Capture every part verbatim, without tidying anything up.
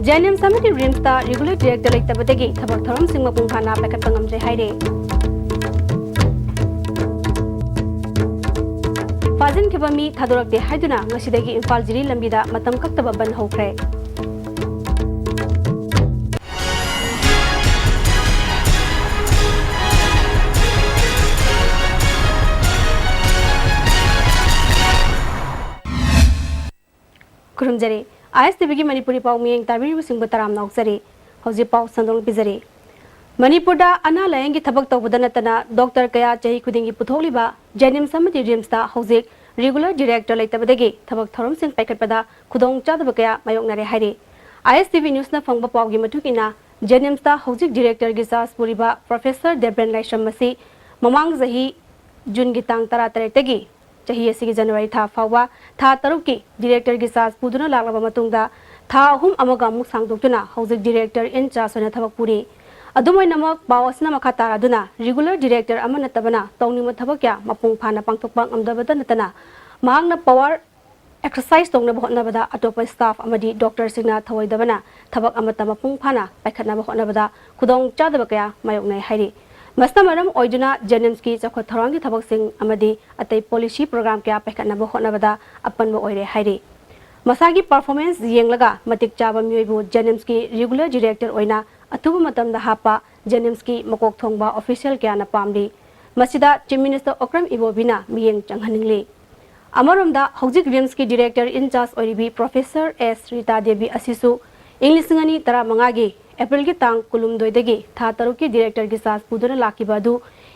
ꯖꯦꯅꯤꯝꯁ ꯑꯃꯗꯤ ꯔꯤꯝꯁꯇ regular director ꯂꯩꯇꯕꯗꯒꯤ ꯊꯕꯛ ꯊꯧꯔꯝꯁꯤꯡ ꯃꯄꯨꯡ ꯐꯥꯅ ꯄꯥꯏꯈꯠꯄ ꯉꯝꯗ꯭ꯔꯦ ꯍꯥꯏꯔꯤ꯫ ꯐꯥꯖꯤꯟꯈꯤꯕ ꯃꯤ ꯊꯥꯗꯣꯔꯛꯇꯦ ꯍꯥꯏꯗꯨꯅ ꯉꯁꯤꯗꯒꯤ ꯏꯝꯐꯥꯜ ꯖꯤꯔꯤ ꯂꯝꯕꯤꯗ ꯃꯇꯝ ꯀꯛꯇꯕ ꯕꯟ ꯍꯧꯈ꯭ꯔꯦ꯫ ꯈꯨꯔꯨꯝꯖꯔꯤ꯫ ꯑꯥꯏ ꯑꯦꯁ ꯇꯤ ꯚꯤꯒꯤ ꯃꯅꯤꯄꯨꯔꯤ ꯄꯥꯎ ꯃꯤꯠꯌꯦꯡ ꯇꯥꯕꯤꯔꯤꯕꯁꯤꯡꯕꯨ ꯇꯔꯥꯝꯅ ꯑꯣꯛꯆꯔꯤ꯫ ꯍꯧꯖꯤꯛ ꯄꯥꯎ ꯁꯟꯗꯣꯛꯅ ꯄꯤꯖꯔꯤ꯫ ꯃꯅꯤꯄꯨꯔꯗ ꯑꯅꯥ ꯂꯥꯌꯦꯡꯒꯤ ꯊꯕꯛ ꯇꯧꯕꯗ ꯅꯠꯇꯅ ꯗꯣꯛꯇꯔ ꯀꯌꯥ ꯆꯍꯤ ꯈꯨꯗꯤꯡꯒꯤ ꯄꯨꯊꯣꯛꯂꯤꯕ ꯖꯦꯅꯤꯝꯁ ꯑꯃꯗꯤ ꯔꯤꯝꯁꯇ ꯍꯧꯖꯤꯛ ꯔꯤꯒꯨꯂꯔ ꯗꯤꯔꯦꯛꯇꯔ ꯂꯩꯇꯕꯗꯒꯤ ꯊꯕꯛ ꯊꯧꯔꯝꯁꯤꯡ ꯄꯥꯏꯈꯠꯄꯗ ꯈꯨꯗꯣꯡꯆꯥꯗꯕ ꯀꯌꯥ ꯃꯥꯌꯣꯛꯅꯔꯦ ꯍꯥꯏꯔꯤ꯫ ꯑꯥꯏ ꯑꯦꯁ ꯇꯤ ꯚꯤ ꯅ꯭ꯌꯨꯁꯅ ꯐꯪꯕ ꯄꯥꯎꯒꯤ ꯃꯇꯨꯡ ꯏꯟꯅ, ꯖꯦꯅꯤꯝꯁꯇ ꯍꯧꯖꯤꯛ ꯗꯤꯔꯦꯛꯇꯔꯒꯤ ꯆꯥꯔꯖ ꯄꯨꯔꯤꯕ ꯄ꯭ꯔꯣꯐꯦꯁꯔ ꯗꯦꯕ꯭ꯔꯦꯟ ꯂꯥꯏꯁ꯭ꯔꯝ ꯑꯁꯤ ꯃꯃꯥꯡ ꯆꯍꯤ ꯖꯨꯟꯒꯤ ꯇꯥꯡ ꯇꯔꯥꯇꯔꯦꯠꯇꯒꯤ ꯆꯍꯤ ꯑꯁꯤꯒꯤ ꯖꯅꯋꯥꯔꯤ ꯊꯥ ꯐꯥꯎꯕ ꯊꯥ ꯇꯔꯨꯛꯀꯤ ꯗꯤꯔꯦꯛꯇꯔꯒꯤ ꯆꯥꯔꯖ ꯄꯨꯗꯨꯅ ꯂꯥꯛꯂꯕ ꯃꯇꯨꯡꯗ, ꯊꯥ ꯑꯍꯨꯝ ꯑꯃꯒ ꯑꯃꯨꯛ ꯁꯥꯡꯗꯣꯛꯇꯨꯅ ꯍꯧꯖꯤꯛ ꯗꯤꯔꯦꯛꯇꯔ ꯏꯟ ꯆꯥꯔꯖ ꯑꯣꯏꯅ ꯊꯕꯛ ꯄꯨꯔꯤ꯫ ꯑꯗꯨꯝ ꯑꯣꯏꯅꯃꯛ, ꯄꯥꯎ ꯑꯁꯤꯅ ꯃꯈꯥ ꯇꯥꯔꯗꯨꯅ, ꯔꯤꯒꯨꯂꯔ ꯗꯤꯔꯦꯛꯇꯔ ꯑꯃ ꯅꯠꯇꯕꯅ ꯇꯧꯅꯤꯡꯕ ꯊꯕꯛ ꯀꯌꯥ ꯃꯄꯨꯡ ꯐꯥꯅ ꯄꯥꯡꯊꯣꯛꯄ ꯉꯝꯗꯕꯇ ꯅꯠꯇꯅ, ꯃꯍꯥꯛꯅ ꯄꯋꯥꯔ ꯑꯦꯛꯁꯔꯁꯥꯏꯖ ꯇꯧꯅꯕ ꯍꯣꯠꯅꯕꯗ ꯑꯇꯣꯞꯄ ꯁ꯭ꯇꯥꯐ ꯑꯃꯗꯤ ꯗꯣꯛꯇꯔꯁꯤꯡꯅ ꯊꯧꯑꯣꯏꯗꯕꯅ ꯊꯕꯛ ꯑꯃꯠꯇ ꯃꯄꯨꯡ ꯐꯥꯅ ꯄꯥꯏꯈꯠꯅꯕ ꯍꯣꯠꯅꯕꯗ ꯈꯨꯗꯣꯡꯆꯥꯗꯕ ꯀꯌꯥ ꯃꯥꯌꯣꯛꯅꯩ ꯍꯥꯏꯔꯤ꯫ ꯃꯁꯤꯅ ꯃꯔꯝ ꯑꯣꯏꯗꯨꯅ ꯖꯦꯅꯤꯝꯁꯀꯤ ꯆꯥꯎꯈꯠ ꯊꯧꯔꯥꯡꯒꯤ ꯊꯕꯛꯁꯤꯡ ꯑꯃꯗꯤ ꯑꯇꯩ ꯄꯣꯂꯤꯁꯤ ꯄ꯭ꯔꯣꯒ꯭ꯔꯥꯝ ꯀꯌꯥ ꯄꯥꯏꯈꯠꯅꯕ ꯍꯣꯠꯅꯕꯗ ꯑꯄꯟꯕ ꯑꯣꯏꯔꯦ ꯍꯥꯏꯔꯤ꯫ ꯃꯁꯥꯒꯤ ꯄꯔꯐꯣꯔꯃꯦꯟꯁ ꯌꯦꯡꯂꯒ ꯃꯇꯤꯛ ꯆꯥꯕ ꯃꯤꯑꯣꯏꯕꯨ ꯖꯦꯅꯤꯝꯁꯀꯤ ꯔꯤꯒꯨꯂꯔ ꯗꯤꯔꯦꯛꯇꯔ ꯑꯣꯏꯅ ꯑꯊꯨꯕ ꯃꯇꯝꯗ ꯍꯥꯞꯄ ꯖꯦꯅꯤꯝꯁꯀꯤ ꯃꯀꯣꯛ ꯊꯣꯡꯕ ꯑꯣꯐꯤꯁꯤꯌꯦꯜ ꯀꯌꯥꯅ ꯄꯥꯝꯂꯤ꯫ ꯃꯁꯤꯗ ꯆꯤꯐ ꯃꯤꯅꯤꯁꯇꯔ ꯑꯣꯀ꯭ꯔꯝ ꯏꯕꯣꯕꯤꯅ ꯃꯤꯠꯌꯦꯡ ꯆꯪꯍꯟꯅꯤꯡꯂꯤ꯫ ꯑꯃꯔꯣꯝꯗ, ꯍꯧꯖꯤꯛ ꯔꯤꯝꯁꯀꯤ ꯗꯤꯔꯦꯛꯇꯔ ꯏꯟ ꯆꯥꯔꯖ ꯑꯣꯏꯔꯤꯕꯤ ꯄ꯭ꯔꯣꯐꯦꯁꯔ ꯑꯦꯁ ꯔꯤꯇꯥ ꯗꯦꯕꯤ ꯑꯁꯤꯁꯨ ꯏꯪ ꯂꯤꯁꯤꯡ ꯑꯅꯤ ꯇꯔꯥꯃꯉꯥꯒꯤ ꯑꯦꯄ꯭ꯔꯤꯜꯒꯤ ꯇꯥꯡ ꯀꯨꯟꯍꯨꯝꯗꯣꯏꯗꯒꯤ ꯊꯥ ꯇꯔꯨꯛꯀꯤ ꯗꯤꯔꯦꯛꯇꯔꯒꯤ ꯆꯥꯔꯖ ꯄꯨꯗꯨꯅ ꯂꯥꯛꯈꯤꯕ ꯑꯗꯨ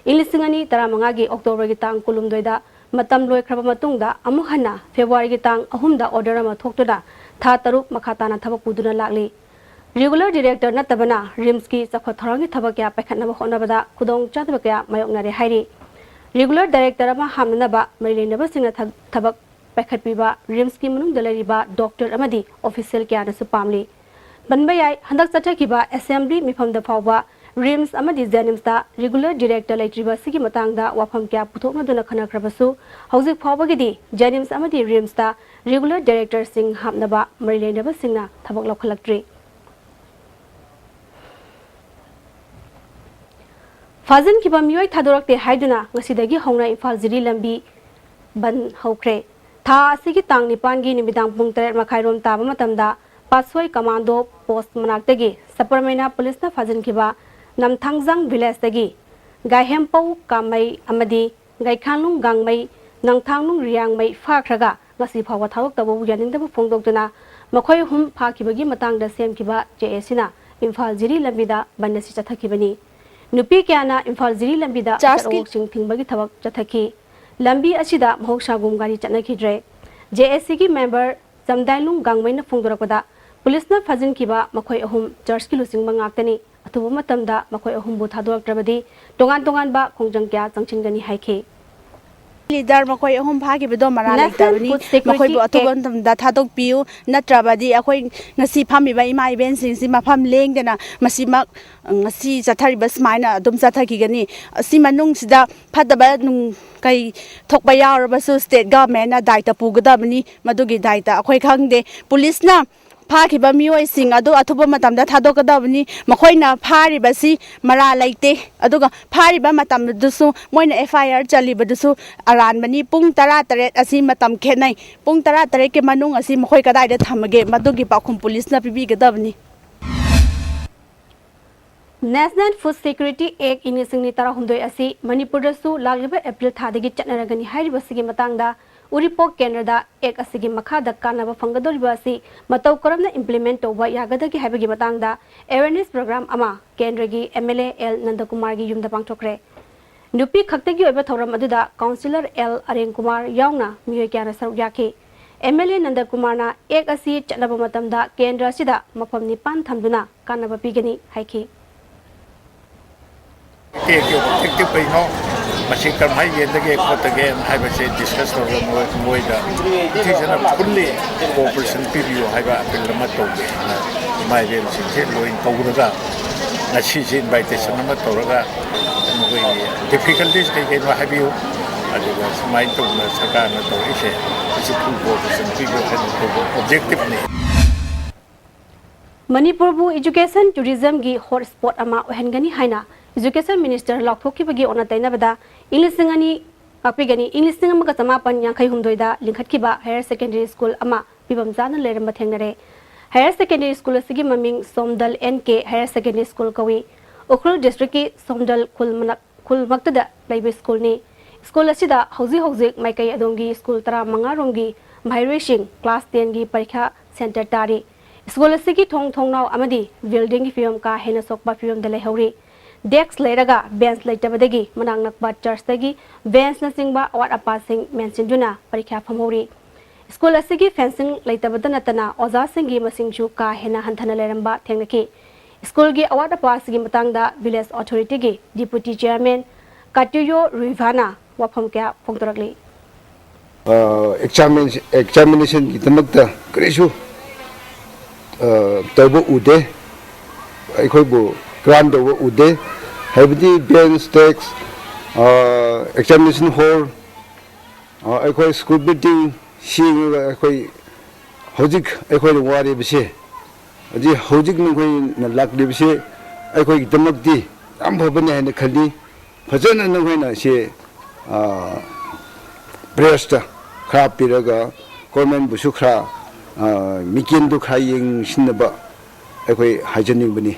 ꯏꯪ ꯂꯤꯁꯤꯡ ꯑꯅꯤ ꯇꯔꯥꯃꯉꯥꯒꯤ ꯑꯣꯛꯇꯣꯕꯔꯒꯤ ꯇꯥꯡ ꯀꯨꯟꯍꯨꯝꯗꯣꯏꯗ ꯃꯇꯝ ꯂꯣꯏꯈ꯭ꯔꯕ ꯃꯇꯨꯡꯗ, ꯑꯃꯨꯛ ꯍꯟꯅ ꯐꯦꯕ꯭ꯔꯨꯋꯥꯔꯤꯒꯤ ꯇꯥꯡ ꯑꯍꯨꯝꯗ ꯑꯣꯔꯗꯔ ꯑꯃ ꯊꯣꯛꯇꯨꯅ ꯊꯥ ꯇꯔꯨꯛ ꯃꯈꯥ ꯇꯥꯅ ꯊꯕꯛ ꯄꯨꯗꯨꯅ ꯂꯥꯛꯂꯤ꯫ ꯔꯤꯒꯨꯂꯔ ꯗꯤꯔꯦꯛꯇꯔ ꯅꯠꯇꯕꯅ ꯔꯤꯝꯁꯀꯤ ꯆꯥꯎꯈꯠ ꯊꯧꯔꯥꯡꯒꯤ ꯊꯕꯛ ꯀꯌꯥ ꯄꯥꯏꯈꯠꯅꯕ ꯍꯣꯠꯅꯕꯗ ꯈꯨꯗꯣꯡꯆꯥꯗꯕ ꯀꯌꯥ ꯃꯥꯌꯣꯛꯅꯔꯦ ꯍꯥꯏꯔꯤ꯫ ꯔꯤꯒꯨꯂꯔ ꯗꯥꯏꯔꯦꯛꯇꯔ ꯑꯃ ꯍꯥꯞꯅꯅꯕ ꯃꯔꯤ ꯂꯩꯅꯕꯁꯤꯡꯅ ꯊ-, ꯊꯕꯛ ꯄꯥꯏꯈꯠꯄꯤꯕ ꯔꯤꯝꯁꯀꯤ ꯃꯅꯨꯡꯗ ꯂꯩꯔꯤꯕ ꯗꯣꯛꯇꯔ ꯑꯃꯗꯤ ꯑꯣꯐꯤꯁꯤꯌꯦꯜ ꯀꯌꯥꯅꯁꯨ ꯄꯥꯝꯂꯤ꯫ ꯄꯟꯕ ꯌꯥꯏ, ꯍꯟꯗꯛ ꯆꯠꯊꯈꯤꯕ ꯑꯦꯁꯦꯝꯕ꯭ꯂꯤ ꯃꯤꯐꯝꯗ ꯐꯥꯎꯕ ꯔꯤꯝꯁ ꯑꯃꯗꯤ ꯖꯦꯅꯤꯝꯁꯇ ꯔꯤꯒꯨꯂꯔ ꯗꯤꯔꯦꯛꯇꯔ ꯂꯩꯇ꯭ꯔꯤꯕ ꯑꯁꯤꯒꯤ ꯃꯇꯥꯡꯗ ꯋꯥꯐꯝ ꯀꯌꯥ ꯄꯨꯊꯣꯛꯅꯗꯨꯅ ꯈꯟꯅꯈ꯭ꯔꯕꯁꯨ, ꯍꯧꯖꯤꯛ ꯐꯥꯎꯕꯒꯤꯗꯤ ꯖꯦꯅꯤꯝꯁ ꯑꯃꯗꯤ ꯔꯤꯝꯁꯇ ꯔꯤꯒꯨꯂꯔ ꯗꯥꯏꯔꯦꯛꯇꯔꯁꯤꯡ ꯍꯥꯞꯅꯕ ꯃꯔꯤ ꯂꯩꯅꯕꯁꯤꯡꯅ ꯊꯕꯛ ꯂꯧꯈꯠꯂꯛꯇ꯭ꯔꯤ꯫ ꯐꯥꯖꯤꯟꯈꯤꯕ ꯃꯤꯑꯣꯏ ꯊꯥꯗꯣꯔꯛꯇꯦ ꯍꯥꯏꯗꯨꯅ ꯉꯁꯤꯗꯒꯤ ꯍꯧꯅ ꯏꯝꯐꯥꯜ ꯖꯤꯔꯤ ꯂꯝꯕꯤ ꯕꯟ ꯍꯧꯈ꯭ꯔꯦ꯫ ꯊꯥ ꯑꯁꯤꯒꯤ ꯇꯥꯡ ꯅꯤꯄꯥꯟꯒꯤ ꯅꯨꯃꯤꯗꯥꯡ ꯄꯨꯡ ꯇꯔꯦꯠ ꯃꯈꯥꯏꯔꯣꯝ ꯇꯥꯕ ꯃꯇꯝꯗ ꯄꯥꯠꯁꯣꯏ ꯀꯃꯥꯟꯗꯣ ꯄꯣꯁ ꯃꯅꯥꯛꯇꯒꯤ ꯁꯄꯔꯃꯩꯅ ꯄꯨꯂꯤꯁꯅ ꯐꯥꯖꯤꯟꯈꯤꯕ ꯅꯝꯊꯥꯡꯖꯥꯡ ꯚꯤꯂꯦꯖꯇꯒꯤ ꯒꯥꯏꯍꯦꯝꯄꯧ ꯀꯥꯃꯩ ꯑꯃꯗꯤ ꯒꯩꯈꯥꯡꯅꯨꯡ ꯒꯥꯡꯃꯩ, ꯅꯪꯊꯥꯡꯅꯨꯡ ꯔꯤꯌꯥꯡꯃꯩ ꯐꯥꯈ꯭ꯔꯒ ꯉꯁꯤ ꯐꯥꯎꯕ ꯊꯥꯗꯣꯛꯇꯕꯕꯨ ꯌꯥꯅꯤꯡꯗꯕ ꯐꯣꯡꯗꯣꯛꯇꯨꯅ ꯃꯈꯣꯏ ꯑꯍꯨꯝ ꯐꯥꯈꯤꯕꯒꯤ ꯃꯇꯥꯡꯗ ꯁꯦꯝꯈꯤꯕ ꯖꯦ ꯑꯦ ꯁꯤꯅ ꯏꯝꯐꯥꯜ ꯖꯤꯔꯤ ꯂꯝꯕꯤꯗ ꯕꯟ ꯑꯁꯤ ꯆꯠꯊꯈꯤꯕꯅꯤ꯫ ꯅꯨꯄꯤ ꯀꯌꯥꯅ ꯏꯝꯐꯥꯜ ꯖꯤꯔꯤ ꯂꯝꯕꯤꯗ ꯆꯥꯔꯖꯀꯤ ꯑꯆꯧ ꯑꯁꯤꯡ ꯊꯤꯡꯕꯒꯤ ꯊꯕꯛ ꯆꯠꯊꯈꯤ꯫ ꯂꯝꯕꯤ ꯑꯁꯤꯗ ꯃꯍꯧꯁꯥꯒꯨꯝ ꯒꯥꯔꯤ ꯆꯠꯅꯈꯤꯗ꯭ꯔꯦ꯫ ꯖꯦ ꯑꯦ ꯁꯤꯒꯤ ꯃꯦꯝꯕꯔ ꯆꯝꯗꯥꯏꯂꯨꯡ ꯒꯥꯡꯃꯩꯅ ꯐꯣꯡꯗꯣꯔꯛꯄꯗ, ꯄꯨꯂꯤꯁꯅ ꯐꯥꯖꯤꯟꯈꯤꯕ ꯃꯈꯣꯏ ꯑꯍꯨꯝ ꯆꯔꯆꯀꯤ ꯂꯨꯆꯤꯡꯕ ꯉꯥꯛꯇꯅꯤ꯫ ꯑꯊꯨꯕ ꯃꯇꯝꯗ ꯃꯈꯣꯏ ꯑꯍꯨꯝꯕꯨ ꯊꯥꯗꯣꯔꯛꯇ꯭ꯔꯕꯗꯤ ꯇꯣꯉꯥꯟ ꯇꯣꯉꯥꯟꯕ ꯈꯣꯡꯖꯪ ꯀꯌꯥ ꯆꯪꯁꯤꯟꯒꯅꯤ ꯍꯥꯏꯈꯤ꯫ ꯂꯤꯗꯔ ꯃꯈꯣꯏ ꯑꯍꯨꯝ ꯐꯥꯈꯤꯕꯗꯣ ꯃꯔꯥ ꯅꯦꯁꯅꯦꯜ ꯂꯩꯇꯕꯅꯤ꯫ ꯐꯨꯗ ꯁꯦꯀ꯭ꯌꯨꯔꯤꯇꯤ ꯃꯈꯣꯏꯕꯨ ꯑꯊꯨꯕ ꯑꯦꯛ ꯃꯇꯝꯗ ꯊꯥꯗꯣꯛꯄꯤꯌꯨ, ꯅꯠꯇ꯭ꯔꯕꯗꯤ ꯑꯩꯈꯣꯏ ꯉꯁꯤ ꯐꯝꯃꯤꯕ ꯏꯃꯥ ꯏꯕꯦꯟꯁꯤꯡꯁꯤ ꯃꯐꯝ ꯂꯦꯡꯗꯅ ꯃꯁꯤꯃꯛ, ꯉꯁꯤ ꯆꯠꯊꯔꯤꯕ ꯁꯨꯃꯥꯏꯅ ꯑꯗꯨꯝ ꯆꯠꯊꯈꯤꯒꯅꯤ꯫ ꯑꯁꯤ ꯃꯅꯨꯡꯁꯤꯗ ꯐꯠꯇꯕ ꯅꯨꯡ-, ꯀꯩ ꯊꯣꯛꯄ ꯌꯥꯎꯔꯕꯁꯨ ꯁ꯭ꯇꯦꯠ ꯒꯚꯔꯟꯃꯦꯟꯅ ꯗꯥꯏꯇ ꯄꯨꯒꯗꯕꯅꯤ꯫ ꯃꯗꯨꯒꯤ ꯗꯥꯏꯇ ꯑꯩꯈꯣꯏ ꯈꯪꯗꯦ꯫ ꯄꯨꯂꯤꯁꯅ ꯐꯥꯈꯤꯕ ꯃꯤꯑꯣꯏꯁꯤꯡ ꯑꯗꯨ ꯑꯊꯨꯕ ꯃꯇꯝꯗ ꯊꯥꯗꯣꯛꯀꯗꯕꯅꯤ꯫ ꯃꯈꯣꯏꯅ ꯐꯥꯔꯤꯕꯁꯤ ꯃꯔꯥ ꯂꯩꯇꯦ꯫ ꯑꯗꯨꯒ ꯐꯥꯔꯤꯕ ꯃꯇꯝꯗꯨꯁꯨ ꯃꯣꯏꯅ ꯑꯦꯐ ꯑꯥꯏ ꯑꯥꯔ ꯆꯜꯂꯤꯕꯗꯨꯁꯨ ꯑꯔꯥꯟꯕꯅꯤ꯫ ꯄꯨꯡ ꯇꯔꯥ ꯇꯔꯦꯠ ꯑꯁꯤ ꯃꯇꯝ ꯈꯦꯠꯅꯩ꯫ ꯄꯨꯡ ꯇꯔꯥ ꯇꯔꯦꯠꯀꯤ ꯃꯅꯨꯡ ꯑꯁꯤ ꯃꯈꯣꯏ ꯀꯗꯥꯏꯗ ꯊꯝꯃꯒꯦ, ꯃꯗꯨꯒꯤ ꯄꯥꯎꯈꯨꯝ ꯄꯨꯂꯤꯁꯅ ꯄꯤꯕꯤꯒꯗꯕꯅꯤ꯫ ꯅꯦꯁꯅꯦꯜ ꯐꯨꯗ ꯁꯦꯀ꯭ꯌꯨꯔꯤꯇꯤ ꯑꯦꯛ ꯏꯪ ꯂꯤꯁꯤꯡ ꯑꯅꯤ ꯇꯔꯥꯍꯨꯝꯗꯣꯏ ꯑꯁꯤ ꯃꯅꯤꯄꯨꯔꯗꯁꯨ ꯂꯥꯛꯂꯤꯕ ꯑꯦꯄ꯭ꯔꯤꯜ ꯊꯥꯗꯒꯤ ꯆꯠꯅꯔꯒꯅꯤ ꯍꯥꯏꯔꯤꯕꯁꯤꯒꯤ ꯃꯇꯥꯡꯗ ꯎꯔꯤꯄꯣꯛ ꯀꯦꯟꯗ꯭ꯔꯗ ꯑꯦꯛ ꯑꯁꯤꯒꯤ ꯃꯈꯥꯗ ꯀꯥꯟꯅꯕ ꯐꯪꯒꯗꯧꯔꯤꯕ ꯑꯁꯤ ꯃꯇꯧ ꯀꯔꯝꯅ ꯏꯝꯄ꯭ꯂꯤꯃꯦꯟꯠ ꯇꯧꯕ ꯌꯥꯒꯗꯒꯦ ꯍꯥꯏꯕꯒꯤ ꯃꯇꯥꯡꯗ ꯑꯦꯋꯦꯔꯅꯦꯁ ꯄ꯭ꯔꯣꯒ꯭ꯔꯥꯝ ꯑꯃ ꯀꯦꯟꯗ꯭ꯔꯒꯤ ꯑꯦꯝ ꯑꯦꯜ ꯑꯦ ꯑꯦꯜ ꯅꯟꯗꯀꯨꯃꯥꯔꯒꯤ ꯌꯨꯝꯗ ꯄꯥꯡꯊꯣꯛꯈ꯭ꯔꯦ꯫ ꯅꯨꯄꯤ ꯈꯛꯇꯒꯤ ꯑꯣꯏꯕ ꯊꯧꯔꯝ ꯑꯗꯨꯗ ꯀꯥꯎꯟꯁꯤꯂꯔ ꯑꯦꯜ ꯑꯔꯦꯟ ꯀꯨꯃꯥꯔ ꯌꯥꯎꯅ ꯃꯤꯑꯣꯏ ꯀꯌꯥꯅ ꯁꯔꯨꯛ ꯌꯥꯈꯤ꯫ ꯑꯦꯝ ꯑꯦꯜ ꯑꯦ ꯅꯟꯗꯀꯨꯃꯥꯔꯅ ꯑꯦꯛ ꯑꯁꯤ ꯆꯠꯅꯕ ꯃꯇꯝꯗ ꯀꯦꯟꯗ꯭ꯔ ꯑꯁꯤꯗ ꯃꯐꯝ ꯅꯤꯄꯥꯟ ꯊꯝꯗꯨꯅ ꯀꯥꯟꯅꯕ ꯄꯤꯒꯅꯤ ꯍꯥꯏꯈꯤ꯫ ꯑꯦꯛꯀꯤ ꯑꯣꯕꯖꯦꯛꯇꯤꯚ ꯀꯩꯅꯣ, ꯃꯁꯤ ꯀꯔꯝꯍꯥꯏꯅ ꯌꯦꯟꯗꯒꯦ ꯈꯣꯠꯇꯒꯦ ꯍꯥꯏꯕꯁꯦ ꯗꯤꯁꯀꯁ ꯇꯧꯔꯒ ꯃꯣꯏ-, ꯃꯣꯏꯗ ꯅꯤꯡꯊꯤꯖꯅ ꯐꯨꯜꯂꯤ ꯀꯣꯑꯣꯄꯔꯦꯁꯟ ꯄꯤꯕꯤꯌꯨ ꯍꯥꯏꯕ ꯑꯄꯤꯜ ꯑꯃ ꯇꯧꯒꯦ ꯍꯥꯏꯅ ꯏꯃꯥ ꯏꯕꯦꯜꯁꯤꯡꯁꯦ ꯂꯣꯏ ꯀꯧꯔꯒ ꯉꯁꯤꯁꯦ ꯏꯟꯚꯥꯏꯇꯦꯁꯟ ꯑꯃ ꯇꯧꯔꯒ ꯃꯈꯣꯏꯒꯤ ꯗꯤꯐꯤꯀꯜꯇꯤꯁ ꯀꯩ ꯀꯩꯅꯣ ꯍꯥꯏꯕꯤꯌꯨ, ꯑꯗꯨꯒ ꯁꯨꯃꯥꯏꯅ ꯇꯧꯅ ꯁꯔꯀꯥꯔꯅ ꯇꯧꯔꯛꯏꯁꯦ, ꯃꯁꯤ ꯐꯨꯜ ꯀꯣꯑꯣꯄꯔꯦꯁꯟ ꯄꯤꯕꯤꯌꯨ ꯍꯥꯏꯅ ꯇꯧꯕ ꯑꯣꯕꯖꯦꯛꯇꯤꯚꯅꯤ꯫ ꯃꯅꯤꯄꯨꯔꯕꯨ ꯏꯖꯨꯀꯦꯁꯟ ꯇꯨꯔꯤꯖꯝꯒꯤ ꯍꯣꯠ ꯁ꯭ꯄꯣꯠ ꯑꯃ ꯑꯣꯏꯍꯟꯒꯅꯤ ꯍꯥꯏꯅ Education Minister ꯂꯥꯎꯊꯣꯛꯈꯤꯕꯒꯤ ꯑꯣꯟꯅ ꯇꯩꯅꯕꯗ ꯏꯪ ꯂꯤꯁꯤꯡ ꯑꯅꯤ ꯉꯥꯛꯄꯤꯒꯅꯤ, ꯏꯪ ꯂꯤꯁꯤꯡ ꯑꯃꯒ ꯆꯃꯥꯄꯟ ꯌꯥꯡꯈꯩ ꯍꯨꯝꯗꯣꯏꯗ ꯂꯤꯡꯈꯠꯈꯤꯕ higher secondary school ꯑꯃ ꯐꯤꯕꯝ ꯆꯥꯅ ꯂꯩꯔꯝꯕ ꯊꯦꯡꯅꯔꯦ꯫ Higher secondary school ꯑꯁꯤꯒꯤ ꯃꯃꯤꯡ Somdal N K Higher Secondary School ꯀꯧꯏ꯫ ꯎꯈ꯭ꯔꯨꯜ districtꯀꯤ ꯁꯣꯝꯗꯜ ꯈꯨꯜ ꯃꯅꯥꯛ ꯈꯨꯜꯃꯛꯇꯗ ꯂꯩꯕ schoolꯅꯤ꯫ School ꯑꯁꯤꯗ ꯍꯧꯖꯤꯛ ꯍꯧꯖꯤꯛ ꯃꯥꯏꯀꯩ ꯑꯗꯣꯝꯒꯤ school ꯇꯔꯥꯃꯉꯥ ꯔꯣꯝꯒꯤ ꯃꯍꯩꯔꯣꯏꯁꯤꯡ class tenꯒꯤ ꯄꯔꯤꯈꯥ center ꯇꯥꯔꯤ꯫ School ꯑꯁꯤꯒꯤ ꯊꯣꯡ ꯊꯣꯡꯅꯥꯎ ꯑꯃꯗꯤ buildingꯒꯤ ꯐꯤꯕꯝ ꯀꯥ ꯍꯦꯟꯅ ꯁꯣꯛꯄ ꯐꯤꯕꯝꯗ ꯂꯩꯍꯧꯔꯤ꯫ Desk ꯂꯩꯔꯒ bench ꯂꯩꯇꯕꯗꯒꯤ ꯃꯅꯥꯛ ꯅꯛꯄ churchꯇꯒꯤ benchꯅꯆꯤꯡꯕ ꯑꯋꯥꯠ ꯑꯄꯥꯁꯤꯡ ꯃꯦꯟꯁꯤꯟꯗꯨꯅ ꯄꯔꯤꯈꯥ ꯐꯝꯍꯧꯔꯤ꯫ School ꯑꯁꯤꯒꯤ fencing ꯂꯩꯇꯕꯇ ꯅꯠꯇꯅ ꯑꯣꯖꯥꯁꯤꯡꯒꯤ ꯃꯁꯤꯡꯁꯨ ꯀꯥ ꯍꯦꯟꯅ ꯍꯟꯊꯅ ꯂꯩꯔꯝꯕ ꯊꯦꯡꯅꯈꯤ꯫ Schoolꯒꯤ ꯑꯋꯥꯠ ꯑꯄꯥ ꯑꯁꯤꯒꯤ ꯃꯇꯥꯡꯗ village authorityꯒꯤ deputy chairman ꯀꯥꯇꯤꯌꯣ ꯔꯨꯏꯚꯥꯅ ꯋꯥꯐꯝ ꯀꯌꯥ ꯐꯣꯡꯗꯣꯔꯛꯂꯤ꯫ ꯑ, examination examinationꯒꯤꯗꯃꯛꯇ ꯀꯔꯤꯁꯨ ꯑ, ꯇꯧꯕ ꯎꯗꯦ꯫ ꯑꯩꯈꯣꯏꯕꯨ grant ꯇꯧꯕ ꯎꯗꯦ꯫ ꯍꯥꯏꯕꯗꯤ bench, desk, ꯑ, examination hall, ꯑ, ꯑꯩꯈꯣꯏ school building ꯁꯦꯡꯉꯒ ꯑꯩꯈꯣꯏ ꯍꯧꯖꯤꯛ ꯑꯩꯈꯣꯏꯅ ꯋꯥꯔꯤꯕꯁꯦ, ꯍꯧꯖꯤꯛ ꯍꯧꯖꯤꯛ ꯅꯈꯣꯏꯅ ꯂꯥꯛꯂꯤꯕꯁꯦ ꯑꯩꯈꯣꯏꯒꯤꯗꯃꯛꯇꯤ ꯌꯥꯝ ꯐꯕꯅꯤ ꯍꯥꯏꯅ ꯈꯜꯂꯤ꯫ ꯐꯖꯅ ꯅꯈꯣꯏꯅ ꯁꯤ, ꯑ, pressꯇ ꯈꯔ ꯄꯤꯔꯒ governmentꯕꯨꯁꯨ ꯈꯔ, ꯑ, ꯃꯤꯠꯌꯦꯡꯗꯨ ꯈꯔ ꯌꯦꯡꯁꯤꯟꯅꯕ ꯑꯩꯈꯣꯏ ꯍꯥꯏꯖꯅꯤꯡꯕꯅꯤ꯫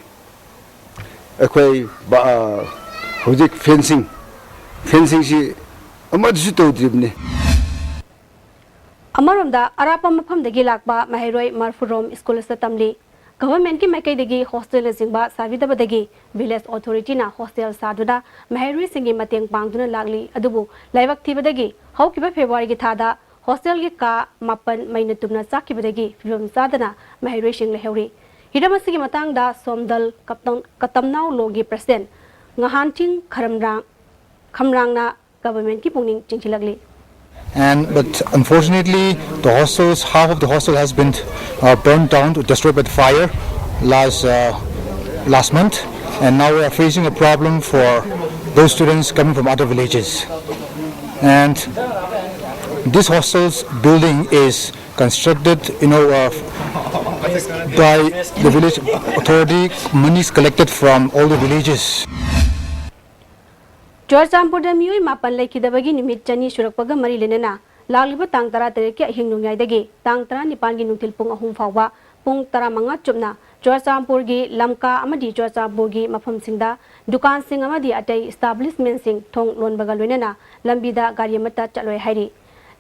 ꯑꯩꯈꯣꯏ ꯕ-, ꯑ, ꯍꯧꯖꯤꯛ fencing, fencingꯁꯤ ꯑꯃꯠꯇꯁꯨ ꯇꯧꯗ꯭ꯔꯤꯕꯅꯤ꯫ ꯑꯃꯔꯣꯝꯗ ꯑꯔꯥꯞꯄ ꯃꯐꯝꯗꯒꯤ ꯂꯥꯛꯄ ꯃꯍꯩꯔꯣꯏ ꯃꯔꯐꯨ ꯔꯣꯝ school ꯑꯁꯤꯗ ꯇꯝꯂꯤ꯫ Governmentꯀꯤ ꯃꯥꯏꯀꯩꯗꯒꯤ hostelꯅꯆꯤꯡꯕ ꯁꯥꯕꯤꯗꯕꯗꯒꯤ village authorityꯅ hostel ꯁꯥꯗꯨꯅ ꯃꯍꯩꯔꯣꯏꯁꯤꯡꯒꯤ ꯃꯇꯦꯡ ꯄꯥꯡꯗꯨꯅ ꯂꯥꯛꯂꯤ꯫ ꯑꯗꯨꯕꯨ ꯂꯥꯏꯕꯛ ꯊꯤꯕꯗꯒꯤ ꯍꯧꯈꯤꯕ Februaryꯒꯤ ꯊꯥꯗ hostelꯒꯤ ꯀꯥ ꯃꯥꯄꯟ ꯃꯩꯅ ꯇꯨꯝꯅ ꯆꯥꯛꯈꯤꯕꯗꯒꯤ ꯐꯤꯕꯝ ꯆꯥꯗꯅ ꯃꯍꯩꯔꯣꯏꯁꯤꯡ ꯂꯩꯍꯧꯔꯤ꯫ ꯍꯤꯔꯝ ꯑꯁꯤꯒꯤ ꯃꯇꯥꯡꯗ ꯁꯣꯝꯗꯜ ꯀꯞꯇꯝ-, ꯀꯇꯝꯅꯥꯎ ꯂꯣꯡꯒꯤ president ꯉꯍꯥꯟꯊꯤꯡ ꯈꯔꯝꯔꯥꯡ-, ꯈꯝꯔꯥꯡꯅ governmentꯀꯤ ꯄꯨꯛꯅꯤꯡ ꯆꯤꯡꯁꯤꯜꯂꯛꯂꯤ꯫ And but unfortunately, the hostels, half of the hostel has been, uh, burned down, destroyed by the fire last, uh, last month, and now we are facing a problem for those students coming from other villages. And this hostel's building is constructed, you know, uh, by the village authority, monies collected from all the villages. ꯆꯨꯔꯆꯥꯟꯄꯨꯔꯗ ꯃꯤꯑꯣꯏ ꯃꯥꯄꯟ ꯂꯩꯈꯤꯗꯕꯒꯤ ꯅꯨꯃꯤꯠ ꯆꯅꯤ ꯁꯨꯔꯛꯄꯒ ꯃꯔꯤ ꯂꯩꯅꯅ ꯂꯥꯛꯂꯤꯕ ꯇꯥꯡ ꯇꯔꯥꯇꯔꯦꯠꯀꯤ ꯑꯍꯤꯡ ꯅꯣꯡꯌꯥꯏꯗꯒꯤ ꯇꯥꯡ ꯇꯔꯥꯅꯤꯄꯥꯟꯒꯤ ꯅꯨꯡꯊꯤꯜ ꯄꯨꯡ ꯑꯍꯨꯝ ꯐꯥꯎꯕ ꯄꯨꯡ ꯇꯔꯥꯃꯉꯥ ꯆꯨꯞꯅ ꯆꯨꯔꯆꯥꯟꯄꯨꯔꯒꯤ ꯂꯝꯀꯥ ꯑꯃꯗꯤ ꯆꯨꯔꯆꯥꯟꯄꯨꯔꯒꯤ ꯃꯐꯝꯁꯤꯡꯗ ꯗꯨꯀꯥꯟꯁꯤꯡ ꯑꯃꯗꯤ ꯑꯇꯩ ꯏꯁꯇꯥꯕ꯭ꯂꯤꯁꯃꯦꯟꯁꯤꯡ ꯊꯣꯡ ꯂꯣꯟꯕꯒ ꯂꯣꯏꯅꯅ ꯂꯝꯕꯤꯗ ꯒꯥꯔꯤ ꯑꯃꯠꯇ ꯆꯠꯂꯣꯏ ꯍꯥꯏꯔꯤ꯫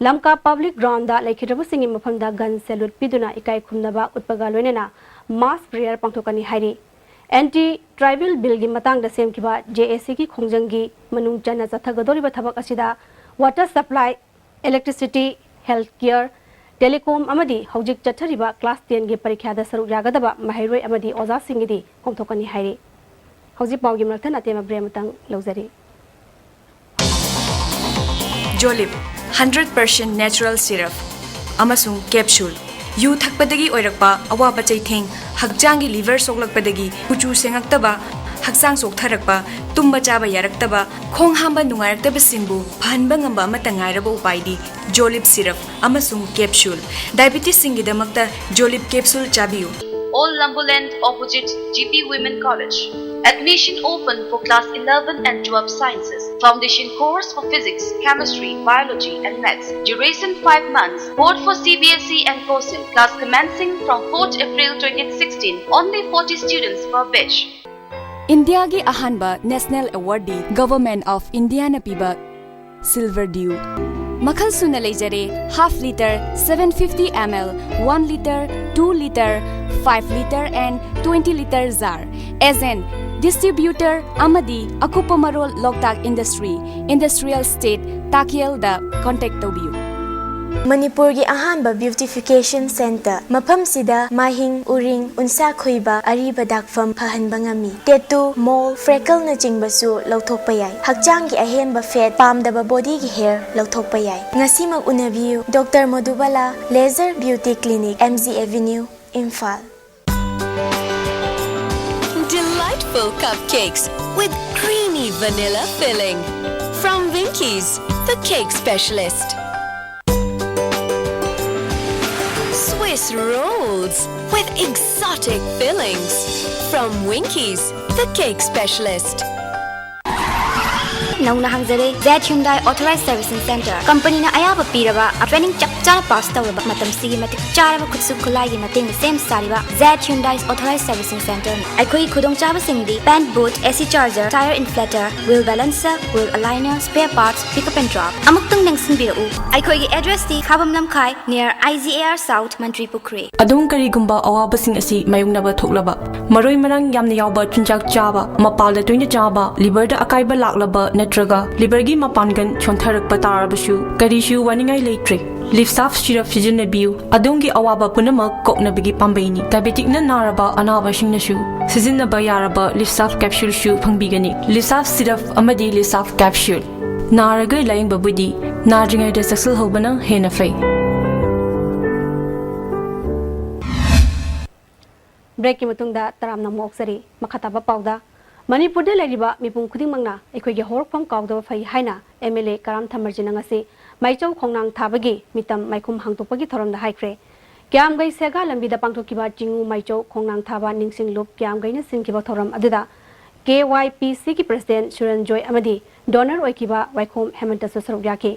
ꯂꯝꯀꯥ ꯄꯕ꯭ꯂꯤꯛ ꯒ꯭ꯔꯥꯎꯟꯗ ꯂꯩꯈꯤꯗ꯭ꯔꯕꯁꯤꯡꯒꯤ ꯃꯐꯝꯗ ꯒꯟ ꯁꯦꯂꯨꯠ ꯄꯤꯗꯨꯅ ꯏꯀꯥꯏ ꯈꯨꯝꯅꯕ ꯎꯠꯄꯒ ꯂꯣꯏꯅꯅ ꯃꯥꯁ ꯄ꯭ꯔꯦꯌꯔ ꯄꯥꯡꯊꯣꯛꯀꯅꯤ ꯍꯥꯏꯔꯤ꯫ ꯑꯦꯟꯇꯤ ꯇ꯭ꯔꯥꯏꯕꯦꯜ ꯕꯤꯜꯒꯤ ꯃꯇꯥꯡꯗ ꯁꯦꯝꯈꯤꯕ ꯖꯦ ꯑꯦ ꯁꯤꯒꯤ ꯈꯣꯡꯖꯪꯒꯤ ꯃꯅꯨꯡ ꯆꯟꯅ ꯆꯠꯊꯒꯗꯧꯔꯤꯕ ꯊꯕꯛ ꯑꯁꯤꯗ water supply, electricity, health care, telecom ꯑꯃꯗꯤ ꯍꯧꯖꯤꯛ ꯆꯠꯊꯔꯤꯕ ꯀ꯭ꯂꯥꯁ ꯇꯦꯟꯒꯤ ꯄꯔꯤꯈ꯭ꯌꯥꯗ ꯁꯔꯨꯛ ꯌꯥꯒꯗꯕ ꯃꯍꯩꯔꯣꯏ ꯑꯃꯗꯤ ꯑꯣꯖꯥꯁꯤꯡꯒꯤꯗꯤ ꯀꯣꯝꯊꯣꯛꯀꯅꯤ ꯍꯥꯏꯔꯤ꯫ ꯍꯧꯖꯤꯛ ꯄꯥꯎꯒꯤ ꯃꯔꯛꯇ ꯅꯥꯇꯦꯝ ꯑꯕ꯭ꯔꯦ ꯑꯃꯇꯪ ꯂꯧꯖꯔꯤ꯫ ꯖꯣꯂꯤꯞ, ꯍꯟꯗ꯭ꯔꯦꯠ ꯄꯔꯁꯦꯟ ꯅꯦꯆꯔꯦꯜ ꯁꯤꯔꯞ ꯑꯃꯁꯨꯡ ꯀꯦꯞꯁꯨꯜ꯫ ꯌꯨ ꯊꯛꯄꯗꯒꯤ ꯑꯣꯏꯔꯛꯄ ꯑꯋꯥꯕ ꯆꯩꯊꯦꯡ, ꯍꯛꯆꯥꯡꯒꯤ ꯂꯤꯚꯔ ꯁꯣꯛꯂꯛꯄꯗꯒꯤ ꯀꯨꯆꯨ ꯁꯦꯡꯉꯛꯇꯕ, ꯍꯛꯆꯥꯡ ꯆꯣꯛꯊꯔꯛꯄ, ꯇꯨꯝꯕ ꯆꯥꯕ ꯌꯥꯔꯛꯇꯕ, ꯈꯣꯡ ꯍꯥꯝꯕ ꯅꯨꯡꯉꯥꯏꯔꯛꯇꯕꯁꯤꯡꯕꯨ ꯐꯍꯟꯕ ꯉꯝꯕ ꯑꯃꯠꯇ ꯉꯥꯏꯔꯕ ꯎꯄꯥꯏꯗꯤ ꯖꯣꯂꯤꯞ ꯁꯤꯔꯞ ꯑꯃꯁꯨꯡ ꯀꯦꯞꯁꯨꯜ꯫ ꯗꯥꯏꯕꯤꯇꯤꯁꯁꯤꯡꯒꯤꯗꯃꯛꯇ ꯖꯣꯂꯤꯞ ꯀꯦꯞꯁꯨꯜ ꯆꯥꯕꯤꯌꯨ꯫ Old Lumberland, opposite G P Women College. Admission open for class eleven and twelve sciences. Foundation course for physics, chemistry, biology and maths. Duration five months. Board for C B S E and COSET. Class commencing from fourth April twenty sixteen. Only forty students per batch. ꯏꯟꯗꯤꯌꯥꯒꯤ ꯑꯍꯥꯟꯕ national ꯑꯦꯋꯥꯔꯗꯤ government of ꯏꯟꯗꯤꯌꯥꯅ ꯄꯤꯕ silver Diu. ꯃꯈꯜ ꯁꯨꯅ ꯂꯩꯖꯔꯦ, half litre, seven fifty ml, one litre, two litre, five litre and twenty litre jar꯫ Agent, distributor ꯑꯃꯗꯤ ꯑꯀꯨꯞꯄ ꯃꯔꯣꯜ ꯂꯣꯛꯇꯥꯛ industry, industrial state, ꯇꯥꯀꯦꯜꯗ contact ꯇꯧꯕꯤꯌꯨ꯫ ꯃꯅꯤꯄꯨꯔꯒꯤ ꯑꯍꯥꯟꯕ ꯕ꯭ꯌꯨꯇꯤꯐꯤꯀꯦꯁꯟ ꯁꯦꯟꯇꯔ꯫ ꯃꯐꯝꯁꯤꯗ ꯃꯥꯏꯍꯤꯡ, ꯎꯔꯤꯡ, ꯎꯟꯁꯥ ꯈꯣꯏꯕ, ꯑꯔꯤꯕ ꯗꯥꯛꯐꯝ ꯐꯍꯟꯕ ꯉꯝꯃꯤ꯫ ꯇꯦꯇꯨ, ꯃꯣꯜ, ꯐ꯭ꯔꯦꯀꯜꯅꯆꯤꯡꯕꯁꯨ ꯂꯧꯊꯣꯛꯄ ꯌꯥꯏ꯫ ꯍꯛꯆꯥꯡꯒꯤ ꯑꯍꯦꯟꯕ ꯐꯦꯠ, ꯄꯥꯝꯗꯕ ꯕꯣꯗꯤꯒꯤ ꯍꯦꯌꯔ ꯂꯧꯊꯣꯛꯄ ꯌꯥꯏ꯫ ꯉꯁꯤꯃꯛ ꯎꯅꯕꯤꯌꯨ, doctor Modubala laser beauty clinic, M G avenue, Imphal. Delightful cupcakes with creamy vanilla filling. From Winkies, the cake specialist. Swiss rolls with exotic fillings. From Winkies, the cake specialist. ꯅꯧꯅ ꯍꯥꯡꯖꯔꯦ Z Hyundai authorised servicing centre. ꯀꯝꯄꯅꯤꯅ ꯑꯌꯥꯕ ꯄꯤꯔꯕ, training ꯆꯞ ꯆꯥꯅ pass ꯇꯧꯔꯕ, ꯃꯇꯝꯁꯤꯒꯤ ꯃꯇꯤꯛ ꯆꯥꯔꯕ ꯈꯨꯠꯁꯨ ꯈꯨꯠꯂꯥꯏꯒꯤ ꯃꯇꯦꯡꯅ ꯁꯦꯝ ꯁꯥꯔꯤꯕ ꯖꯦꯠ ꯍ꯭ꯌꯨꯟꯗꯥꯏ ꯑꯣꯊꯣꯔꯥꯏꯖ ꯁꯔꯚꯤꯁꯤꯡ ꯁꯦꯟꯇꯔꯅꯤ꯫ ꯑꯩꯈꯣꯏꯒꯤ ꯈꯨꯗꯣꯡꯆꯥꯕꯁꯤꯡꯗꯤ paint booth, A C charger, tyre inflator, wheel balancer, wheel aligner, spare parts, pick up and drop. ꯑꯃꯨꯛꯇꯪ ꯅꯤꯡꯁꯤꯡꯕꯤꯔꯛꯎ, ꯑꯩꯈꯣꯏꯒꯤ ꯑꯦꯗ꯭ꯔꯦꯁꯇꯤ ꯈꯥꯕꯝ ꯂꯝꯈꯥꯏ, near I G A R South, ꯃꯟꯇ꯭ꯔꯤ ꯄꯨꯈ꯭ꯔꯤ꯫ ꯑꯗꯣꯝ ꯀꯔꯤꯒꯨꯝꯕ ꯑꯋꯥꯕꯁꯤꯡ ꯑꯁꯤ ꯃꯥꯌꯣꯛꯅꯕ ꯊꯣꯛꯂꯕ, ꯃꯔꯣꯏ ꯃꯔꯥꯡ ꯌꯥꯝꯅ ꯌꯥꯎꯕ ꯆꯤꯟꯖꯥꯛ ꯆꯥꯕ, ꯃꯄꯥꯜꯗ ꯇꯣꯏꯅ ꯆꯥꯕ, ꯂꯤꯚꯔꯗ ꯑꯀꯥꯏꯕ ꯂꯥꯛꯂꯕ ꯅꯠꯇ꯭ꯔꯒ ꯂꯤꯚꯔꯒꯤ ꯃꯄꯥꯡꯒꯜ ꯁꯣꯟꯊꯔꯛꯄ ꯇꯥꯔꯕꯁꯨ ꯀꯔꯤꯁꯨ ꯋꯥꯅꯤꯡꯉꯥꯏ ꯂꯩꯇ꯭ꯔꯦ꯫ ꯂꯤꯞꯁꯥꯐ ꯁꯤꯔꯞ ꯁꯤꯖꯤꯟꯅꯕꯤꯌꯨ, ꯑꯗꯣꯝꯒꯤ ꯑꯋꯥꯕ ꯄꯨꯝꯅꯃꯛ ꯀꯣꯛꯅꯕꯒꯤ ꯄꯥꯝꯕꯩꯅꯤ꯫ ꯗꯥꯏꯕꯦꯇꯤꯛꯅ ꯅꯥꯔꯕ ꯑꯅꯥꯕꯁꯤꯡꯅꯁꯨ ꯁꯤꯖꯤꯟꯅꯕ ꯌꯥꯔꯕ ꯂꯤꯞꯁꯥꯐ ꯀꯦꯞꯁꯨꯜꯁꯨ ꯐꯪꯕꯤꯒꯅꯤ꯫ ꯂꯤꯞꯁꯥꯐ ꯁꯤꯔꯞ ꯑꯃꯗꯤ ꯂꯤꯞꯁꯥꯐ ꯀꯦꯞꯁꯨꯜ꯫ ꯅꯥꯔꯒ ꯂꯥꯌꯦꯡꯕꯕꯨꯗꯤ ꯅꯥꯗ꯭ꯔꯤꯉꯩꯗ ꯆꯦꯛꯁꯤꯜꯍꯧꯕꯅ ꯍꯦꯟꯅ ꯐꯩ꯫ ꯕ꯭ꯔꯦꯛꯀꯤ ꯃꯇꯨꯡꯗ ꯇꯔꯥꯝꯅ ꯑꯃꯨꯛ ꯑꯣꯛꯆꯔꯤ꯫ ꯃꯈꯥ ꯇꯥꯕ ꯄꯥꯎꯗ, ꯃꯅꯤꯄꯨꯔꯗ ꯂꯩꯔꯤꯕ ꯃꯤꯄꯨꯝ ꯈꯨꯗꯤꯡꯃꯛꯅ ꯑꯩꯈꯣꯏꯒꯤ ꯍꯧꯔꯛꯐꯝ ꯀꯥꯎꯗꯕ ꯐꯩ ꯍꯥꯏꯅ ꯑꯦꯝ ꯑꯦꯜ ꯑꯦ ꯀꯔꯥꯝ ꯊꯃꯔꯖꯤꯅ ꯉꯁꯤ ꯃꯥꯏꯆꯧ ꯈꯣꯡꯅꯥꯡ ꯊꯥꯕꯒꯤ ꯃꯤꯇꯝ ꯃꯥꯏꯈꯨꯝ ꯍꯥꯡꯗꯣꯛꯄꯒꯤ ꯊꯧꯔꯝꯗ ꯍꯥꯏꯈ꯭ꯔꯦ꯫ ꯀ꯭ꯌꯥꯝꯒꯩ ꯁꯦꯒꯥ ꯂꯝꯕꯤꯗ ꯄꯥꯡꯊꯣꯛꯈꯤꯕ ꯆꯤꯡꯉꯨ ꯃꯥꯏꯆꯧ ꯈꯣꯡꯅꯥꯡ ꯊꯥꯕ ꯅꯤꯡꯁꯤꯡ ꯂꯨꯞ ꯀ꯭ꯌꯥꯝꯒꯩꯅ ꯁꯤꯟꯈꯤꯕ ꯊꯧꯔꯝ ꯑꯗꯨꯗ ꯀꯦ ꯋꯥꯏ ꯄꯤ ꯁꯤꯒꯤ ꯄ꯭ꯔꯁꯤꯗꯦꯟꯠ ꯁꯨꯔꯟꯖꯣꯏ ꯑꯃꯗꯤ ꯗꯣꯅꯔ ꯑꯣꯏꯈꯤꯕ ꯋꯥꯏꯈꯣꯝ ꯍꯦꯃꯟꯇꯁꯨ ꯁꯔꯨꯛ ꯌꯥꯈꯤ꯫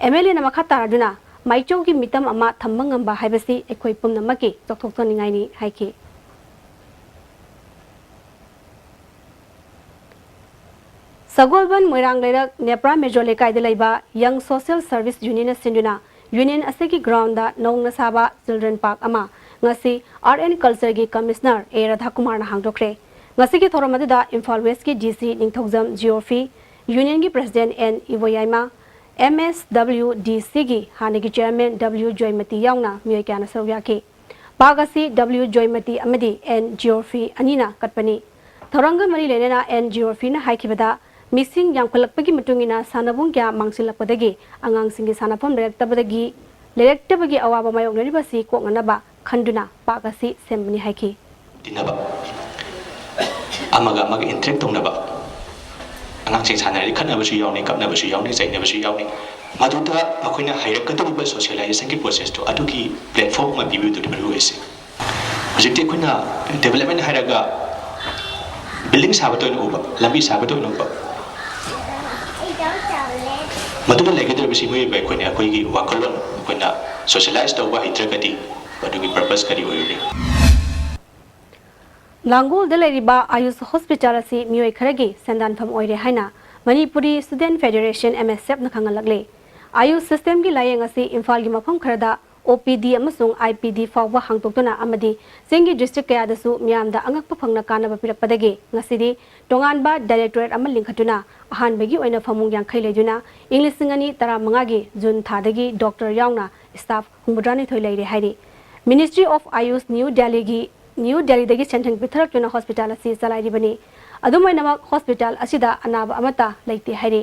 ꯑꯦꯝ ꯑꯦꯜ ꯑꯦꯅ ꯃꯈꯥ ꯇꯥꯔꯗꯨꯅ ꯃꯥꯏꯆꯧꯒꯤ ꯃꯤꯇꯝ ꯑꯃ ꯊꯝꯕ ꯉꯝꯕ ꯍꯥꯏꯕꯁꯤ ꯑꯩꯈꯣꯏ ꯄꯨꯝꯅꯃꯛꯀꯤ ꯆꯥꯎꯊꯣꯛꯆꯅꯤꯡꯉꯥꯏꯅꯤ ꯍꯥꯏꯈꯤ꯫ ꯁꯒꯣꯜꯕꯟ ꯃꯣꯏꯔꯥꯡ ꯂꯩꯔꯛ ꯅꯦꯄ꯭ꯔꯥ ꯃꯦꯖꯣ ꯂꯩꯀꯥꯏꯗ ꯂꯩꯕ ꯌꯪ ꯁꯣꯁꯤꯌꯦꯜ ꯁꯔꯚꯤꯁ ꯌꯨꯅꯤꯌꯟꯅ ꯁꯤꯟꯗꯨꯅ ꯌꯨꯅꯤꯌꯟ ꯑꯁꯤꯒꯤ ꯒ꯭ꯔꯥꯎꯟꯗ ꯅꯧꯅ ꯁꯥꯕ ꯆꯤꯜꯗ꯭ꯔꯦꯟ ꯄꯥꯔꯛ ꯑꯃ ꯉꯁꯤ ꯑꯥꯔꯠ ꯑꯦꯟ ꯀꯜꯆꯔꯒꯤ ꯀꯃꯤꯁꯅꯔ ꯑꯦ ꯔꯥꯙꯥꯀꯨꯃꯥꯔꯅ ꯍꯥꯡꯗꯣꯛꯈ꯭ꯔꯦ꯫ ꯉꯁꯤꯒꯤ ꯊꯧꯔꯝ ꯑꯗꯨꯗ ꯏꯝꯐꯥꯜ ꯋꯦꯁꯀꯤ ꯗꯤ ꯁꯤ ꯅꯤꯡꯊꯧꯖꯝ ꯖꯤꯑꯣꯐꯤ, ꯌꯨꯅꯤꯌꯟꯒꯤ president N Iboyaima, M S W D ꯁꯤꯒꯤ ꯍꯥꯟꯅꯒꯤ ꯆꯤꯌꯔꯃꯦꯟ ꯗꯕ꯭ꯂꯤꯎ ꯖꯣꯏꯃꯇꯤ ꯌꯥꯎꯅ ꯃꯤꯑꯣꯏ ꯀꯌꯥꯅ ꯁꯔꯨꯛ ꯌꯥꯈꯤ꯫ ꯄꯥꯛ ꯑꯁꯤ ꯗꯕ꯭ꯂꯤꯎ ꯖꯣꯏꯃꯇꯤ ꯑꯃꯗꯤ ꯑꯦꯟ ꯖꯤꯑꯣꯐꯤ ꯑꯅꯤꯅ ꯀꯠꯄꯅꯤ꯫ ꯊꯧꯔꯝꯒ ꯃꯔꯤ ꯂꯩꯅꯅ ꯑꯦꯟ ꯖꯤꯑꯣꯐꯤꯅ ꯍꯥꯏꯈꯤꯕꯗ, ꯃꯤꯁꯤꯡ ꯌꯥꯝꯈꯠꯂꯛꯄꯒꯤ ꯃꯇꯨꯡ ꯏꯟꯅ ꯁꯥꯟꯅꯕꯨꯡ ꯀꯌꯥ ꯃꯥꯡꯁꯤꯜꯂꯛꯄꯗꯒꯤ ꯑꯉꯥꯡꯁꯤꯡꯒꯤ ꯁꯥꯟꯅꯐꯝ ꯂꯩꯔꯛꯇꯕꯗꯒꯤ, ꯂꯩꯔꯛꯇꯕꯒꯤ ꯑꯋꯥꯕ ꯃꯥꯌꯣꯛꯅꯔꯤꯕꯁꯤ ꯀꯣꯛꯅꯅꯕ ꯈꯟꯗꯨꯅ ꯄꯥꯛ ꯑꯁꯤ ꯁꯦꯝꯕꯅꯤ ꯍꯥꯏꯈꯤ꯫ ꯇꯤꯟꯅꯕ, ꯑꯃꯒ ꯑꯃꯒ ꯏꯟꯇꯔꯦꯛ ꯇꯧꯅꯕ, ꯑꯉꯥꯡꯁꯤꯡ ꯁꯥꯟꯅꯔꯗꯤ ꯈꯠꯅꯕꯁꯨ ꯌꯥꯎꯅꯤ, ꯀꯞꯅꯕꯁꯨ ꯌꯥꯎꯅꯤ, ꯆꯩꯅꯕꯁꯨ ꯌꯥꯎꯅꯤ꯫ ꯃꯗꯨꯗ ꯃꯈꯣꯏꯅ ꯍꯩꯔꯛꯀꯗꯧꯔꯤꯕ ꯁꯣꯁꯤꯌꯦꯂꯥꯏꯖꯦꯁꯟꯒꯤ ꯄ꯭ꯔꯣꯁꯦꯁꯇꯣ, ꯑꯗꯨꯒꯤ ꯄ꯭ꯂꯦꯠꯐꯣꯝ ꯑꯃ ꯄꯤꯕꯤꯕꯗꯨꯅꯤ ꯃꯔꯨ ꯑꯣꯏꯔꯤꯁꯦ꯫ ꯍꯧꯖꯤꯛꯇꯤ ꯑꯩꯈꯣꯏꯅ ꯗꯦꯕꯂꯞꯃꯦꯟ ꯍꯥꯏꯔꯒ ꯕꯤꯜꯗꯤꯡ ꯁꯥꯕꯇ ꯑꯣꯏꯅ ꯎꯕ, ꯂꯝꯕꯤ ꯁꯥꯕꯇ ꯑꯣꯏꯅ ꯎꯕ, ꯃꯗꯨꯗ ꯂꯩꯒꯗꯧꯔꯤꯕꯁꯤ ꯃꯤꯑꯣꯏꯕ ꯑꯩꯈꯣꯏꯅ ꯑꯩꯈꯣꯏꯒꯤ ꯋꯥꯈꯜꯂꯣꯟ ꯑꯩꯈꯣꯏꯅ socialize ꯇꯧꯕ ꯍꯩꯇ꯭ꯔꯒꯗꯤ ꯃꯗꯨꯒꯤ purpose ꯀꯔꯤ ꯑꯣꯏꯔꯨꯅꯤ? ꯂꯥꯡꯒꯣꯜꯗ ꯂꯩꯔꯤꯕ ꯑꯌꯨꯁ ꯍꯣꯁꯄꯤꯇꯥꯜ ꯑꯁꯤ ꯃꯤꯑꯣꯏ ꯈꯔꯒꯤ ꯁꯦꯟꯗꯥꯟꯐꯝ ꯑꯣꯏꯔꯦ ꯍꯥꯏꯅ ꯃꯅꯤꯄꯨꯔꯤ ꯁ꯭ꯇꯨꯗꯦꯟꯠ ꯐꯦꯗꯦꯔꯦꯁꯟ, ꯑꯦꯝ ꯑꯦꯁ ꯑꯦꯐꯅ ꯈꯪꯍꯜꯂꯛꯂꯤ꯫ ꯑꯌꯨꯁ ꯁꯤꯁꯇꯦꯝꯒꯤ ꯂꯥꯌꯦꯡ ꯑꯁꯤ ꯏꯝꯐꯥꯜꯒꯤ ꯃꯐꯝ ꯈꯔꯗ ꯑꯣ ꯄꯤ ꯗꯤ ꯑꯃꯁꯨꯡ ꯑꯥꯏ ꯄꯤ ꯗꯤ ꯐꯥꯎꯕ ꯍꯥꯡꯗꯣꯛꯇꯨꯅ ꯑꯃꯗꯤ ꯆꯤꯡꯒꯤ ꯗꯤꯁꯇ꯭ꯔꯤꯛ ꯀꯌꯥꯗꯁꯨ ꯃꯤꯌꯥꯝꯗ ꯑꯉꯛꯄ ꯐꯪꯅ ꯀꯥꯟꯅꯕ ꯄꯤꯔꯛꯄꯗꯒꯤ ꯉꯁꯤꯗꯤ ꯇꯣꯉꯥꯟꯕ ꯗꯥꯏꯔꯦꯛꯇꯣꯔꯦꯠ ꯑꯃ ꯂꯤꯡꯈꯠꯇꯨꯅ ꯑꯍꯥꯟꯕꯒꯤ ꯑꯣꯏꯅ ꯐꯃꯨꯡ ꯌꯥꯡꯈꯩ ꯂꯩꯗꯨꯅ ꯏꯪ ꯂꯤꯁꯤꯡ ꯑꯅꯤ ꯇꯔꯥꯃꯉꯥꯒꯤ ꯖꯨꯟ ꯊꯥꯗꯒꯤ ꯗꯣꯛꯇꯔ ꯌꯥꯎꯅ ꯁ꯭ꯇꯥꯐ ꯍꯨꯝꯐꯨꯇꯔꯥꯅꯤꯊꯣꯏ ꯂꯩꯔꯦ ꯍꯥꯏꯔꯤ꯫ Ministry of Ayush New Delhiꯒꯤ ꯅ꯭ꯌꯨ ꯗꯦꯜꯂꯤꯗꯒꯤ ꯁꯦꯟꯊꯪ ꯄꯤꯊꯔꯛꯇꯨꯅ ꯍꯣꯁꯄꯤꯇꯥꯜ ꯑꯁꯤ ꯆꯂꯥꯏꯔꯤꯕꯅꯤ꯫ ꯑꯗꯨꯝ ꯑꯣꯏꯅꯃꯛ, ꯍꯣꯁꯄꯤꯇꯥꯜ ꯑꯁꯤꯗ ꯑꯅꯥꯕ ꯑꯃꯠꯇ ꯂꯩꯇꯦ ꯍꯥꯏꯔꯤ꯫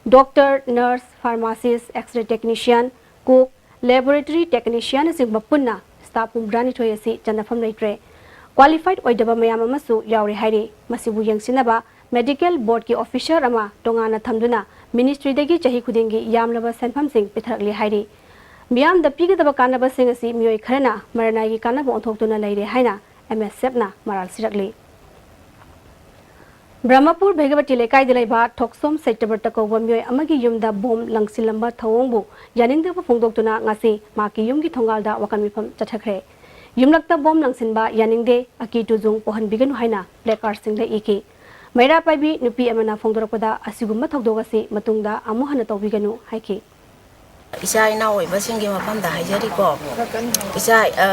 Doctor, nurse, pharmacist, X-ray technician, cook, laboratory ꯇꯦꯛꯅꯤꯁꯤꯌꯟꯅꯆꯤꯡꯕ ꯄꯨꯟꯅ ꯁ꯭ꯇꯥꯐ ꯍꯨꯝꯐꯨꯇꯔꯥꯅꯤꯊꯣꯏ ꯑꯁꯤ ꯆꯟꯅꯐꯝ ꯂꯩꯇ꯭ꯔꯦ꯫ ꯀ꯭ꯋꯥꯂꯤꯐꯥꯏꯗ ꯑꯣꯏꯗꯕ ꯃꯌꯥꯝ ꯑꯃꯁꯨ ꯌꯥꯎꯔꯦ ꯍꯥꯏꯔꯤ꯫ ꯃꯁꯤꯕꯨ ꯌꯦꯡꯁꯤꯟꯅꯕ ꯃꯦꯗꯤꯀꯦꯜ ꯕꯣꯔꯗꯀꯤ ꯑꯣꯐꯤꯁꯔ ꯑꯃ ꯇꯣꯉꯥꯟꯅ ꯊꯝꯗꯨꯅ ꯃꯤꯅꯤꯁꯇ꯭ꯔꯤꯗꯒꯤ ꯆꯍꯤ ꯈꯨꯗꯤꯡꯒꯤ ꯌꯥꯝꯂꯕ ꯁꯦꯟꯐꯝꯁꯤꯡ ꯄꯤꯊꯔꯛꯂꯤ ꯍꯥꯏꯔꯤ꯫ ꯃꯤꯌꯥꯝꯗ ꯄꯤꯒꯗꯕ ꯀꯥꯟꯅꯕꯁꯤꯡ ꯑꯁꯤ ꯃꯤꯑꯣꯏ ꯈꯔꯅ ꯃꯔꯅꯥꯏꯒꯤ ꯀꯥꯟꯅꯕ ꯑꯣꯟꯊꯣꯛꯇꯨꯅ ꯂꯩꯔꯦ ꯍꯥꯏꯅ ꯑꯦꯝ ꯑꯦꯁ ꯑꯦꯐꯅ ꯃꯔꯥꯜ ꯁꯤꯔꯛꯂꯤ꯫ ꯕ꯭ꯔꯍꯃꯄꯨꯔ ꯚꯦꯒꯕꯇꯤ ꯂꯩꯀꯥꯏꯗ ꯂꯩꯕ ꯊꯣꯛꯁꯣꯝ ꯁꯩꯇꯕ꯭ꯔꯇ ꯀꯧꯕ ꯃꯤꯑꯣꯏ ꯑꯃꯒꯤ ꯌꯨꯝꯗ ꯕꯣꯝ ꯂꯪꯁꯤꯜꯂꯝꯕ ꯊꯧꯑꯣꯡꯕꯨ ꯌꯥꯅꯤꯡꯗꯕ ꯐꯣꯡꯗꯣꯛꯇꯨꯅ ꯉꯁꯤ ꯃꯍꯥꯛꯀꯤ ꯌꯨꯝꯒꯤ ꯊꯣꯡꯒꯥꯜꯗ ꯋꯥꯀꯟ ꯃꯤꯐꯝ ꯆꯠꯊꯈ꯭ꯔꯦ꯫ ꯌꯨꯝꯂꯛꯇ ꯕꯣꯝ ꯂꯪꯁꯤꯟꯕ ꯌꯥꯅꯤꯡꯗꯦ, ꯑꯀꯤ ꯇꯨꯖꯨꯡ ꯄꯣꯛꯍꯟꯕꯤꯒꯅꯨ ꯍꯥꯏꯅ ꯄ꯭ꯂꯦ ꯀꯥꯔꯗꯁꯤꯡꯗ ꯏꯈꯤ꯫ ꯃꯩꯔꯥ ꯄꯥꯏꯕꯤ ꯅꯨꯄꯤ ꯑꯃꯅ ꯐꯣꯡꯗꯣꯔꯛꯄꯗ ꯑꯁꯤꯒꯨꯝꯕ ꯊꯧꯗꯣꯛ ꯑꯁꯤ ꯃꯇꯨꯡꯗ ꯑꯃꯨꯛ ꯍꯟꯅ ꯇꯧꯕꯤꯒꯅꯨ ꯍꯥꯏꯈꯤ꯫ ꯏꯆꯥ ꯏꯅꯥꯎ ꯑꯣꯏꯕꯁꯤꯡꯒꯤ ꯃꯐꯝꯗ ꯍꯥꯏꯖꯔꯤꯀꯣ꯫ ꯏꯆꯥ, ꯑ,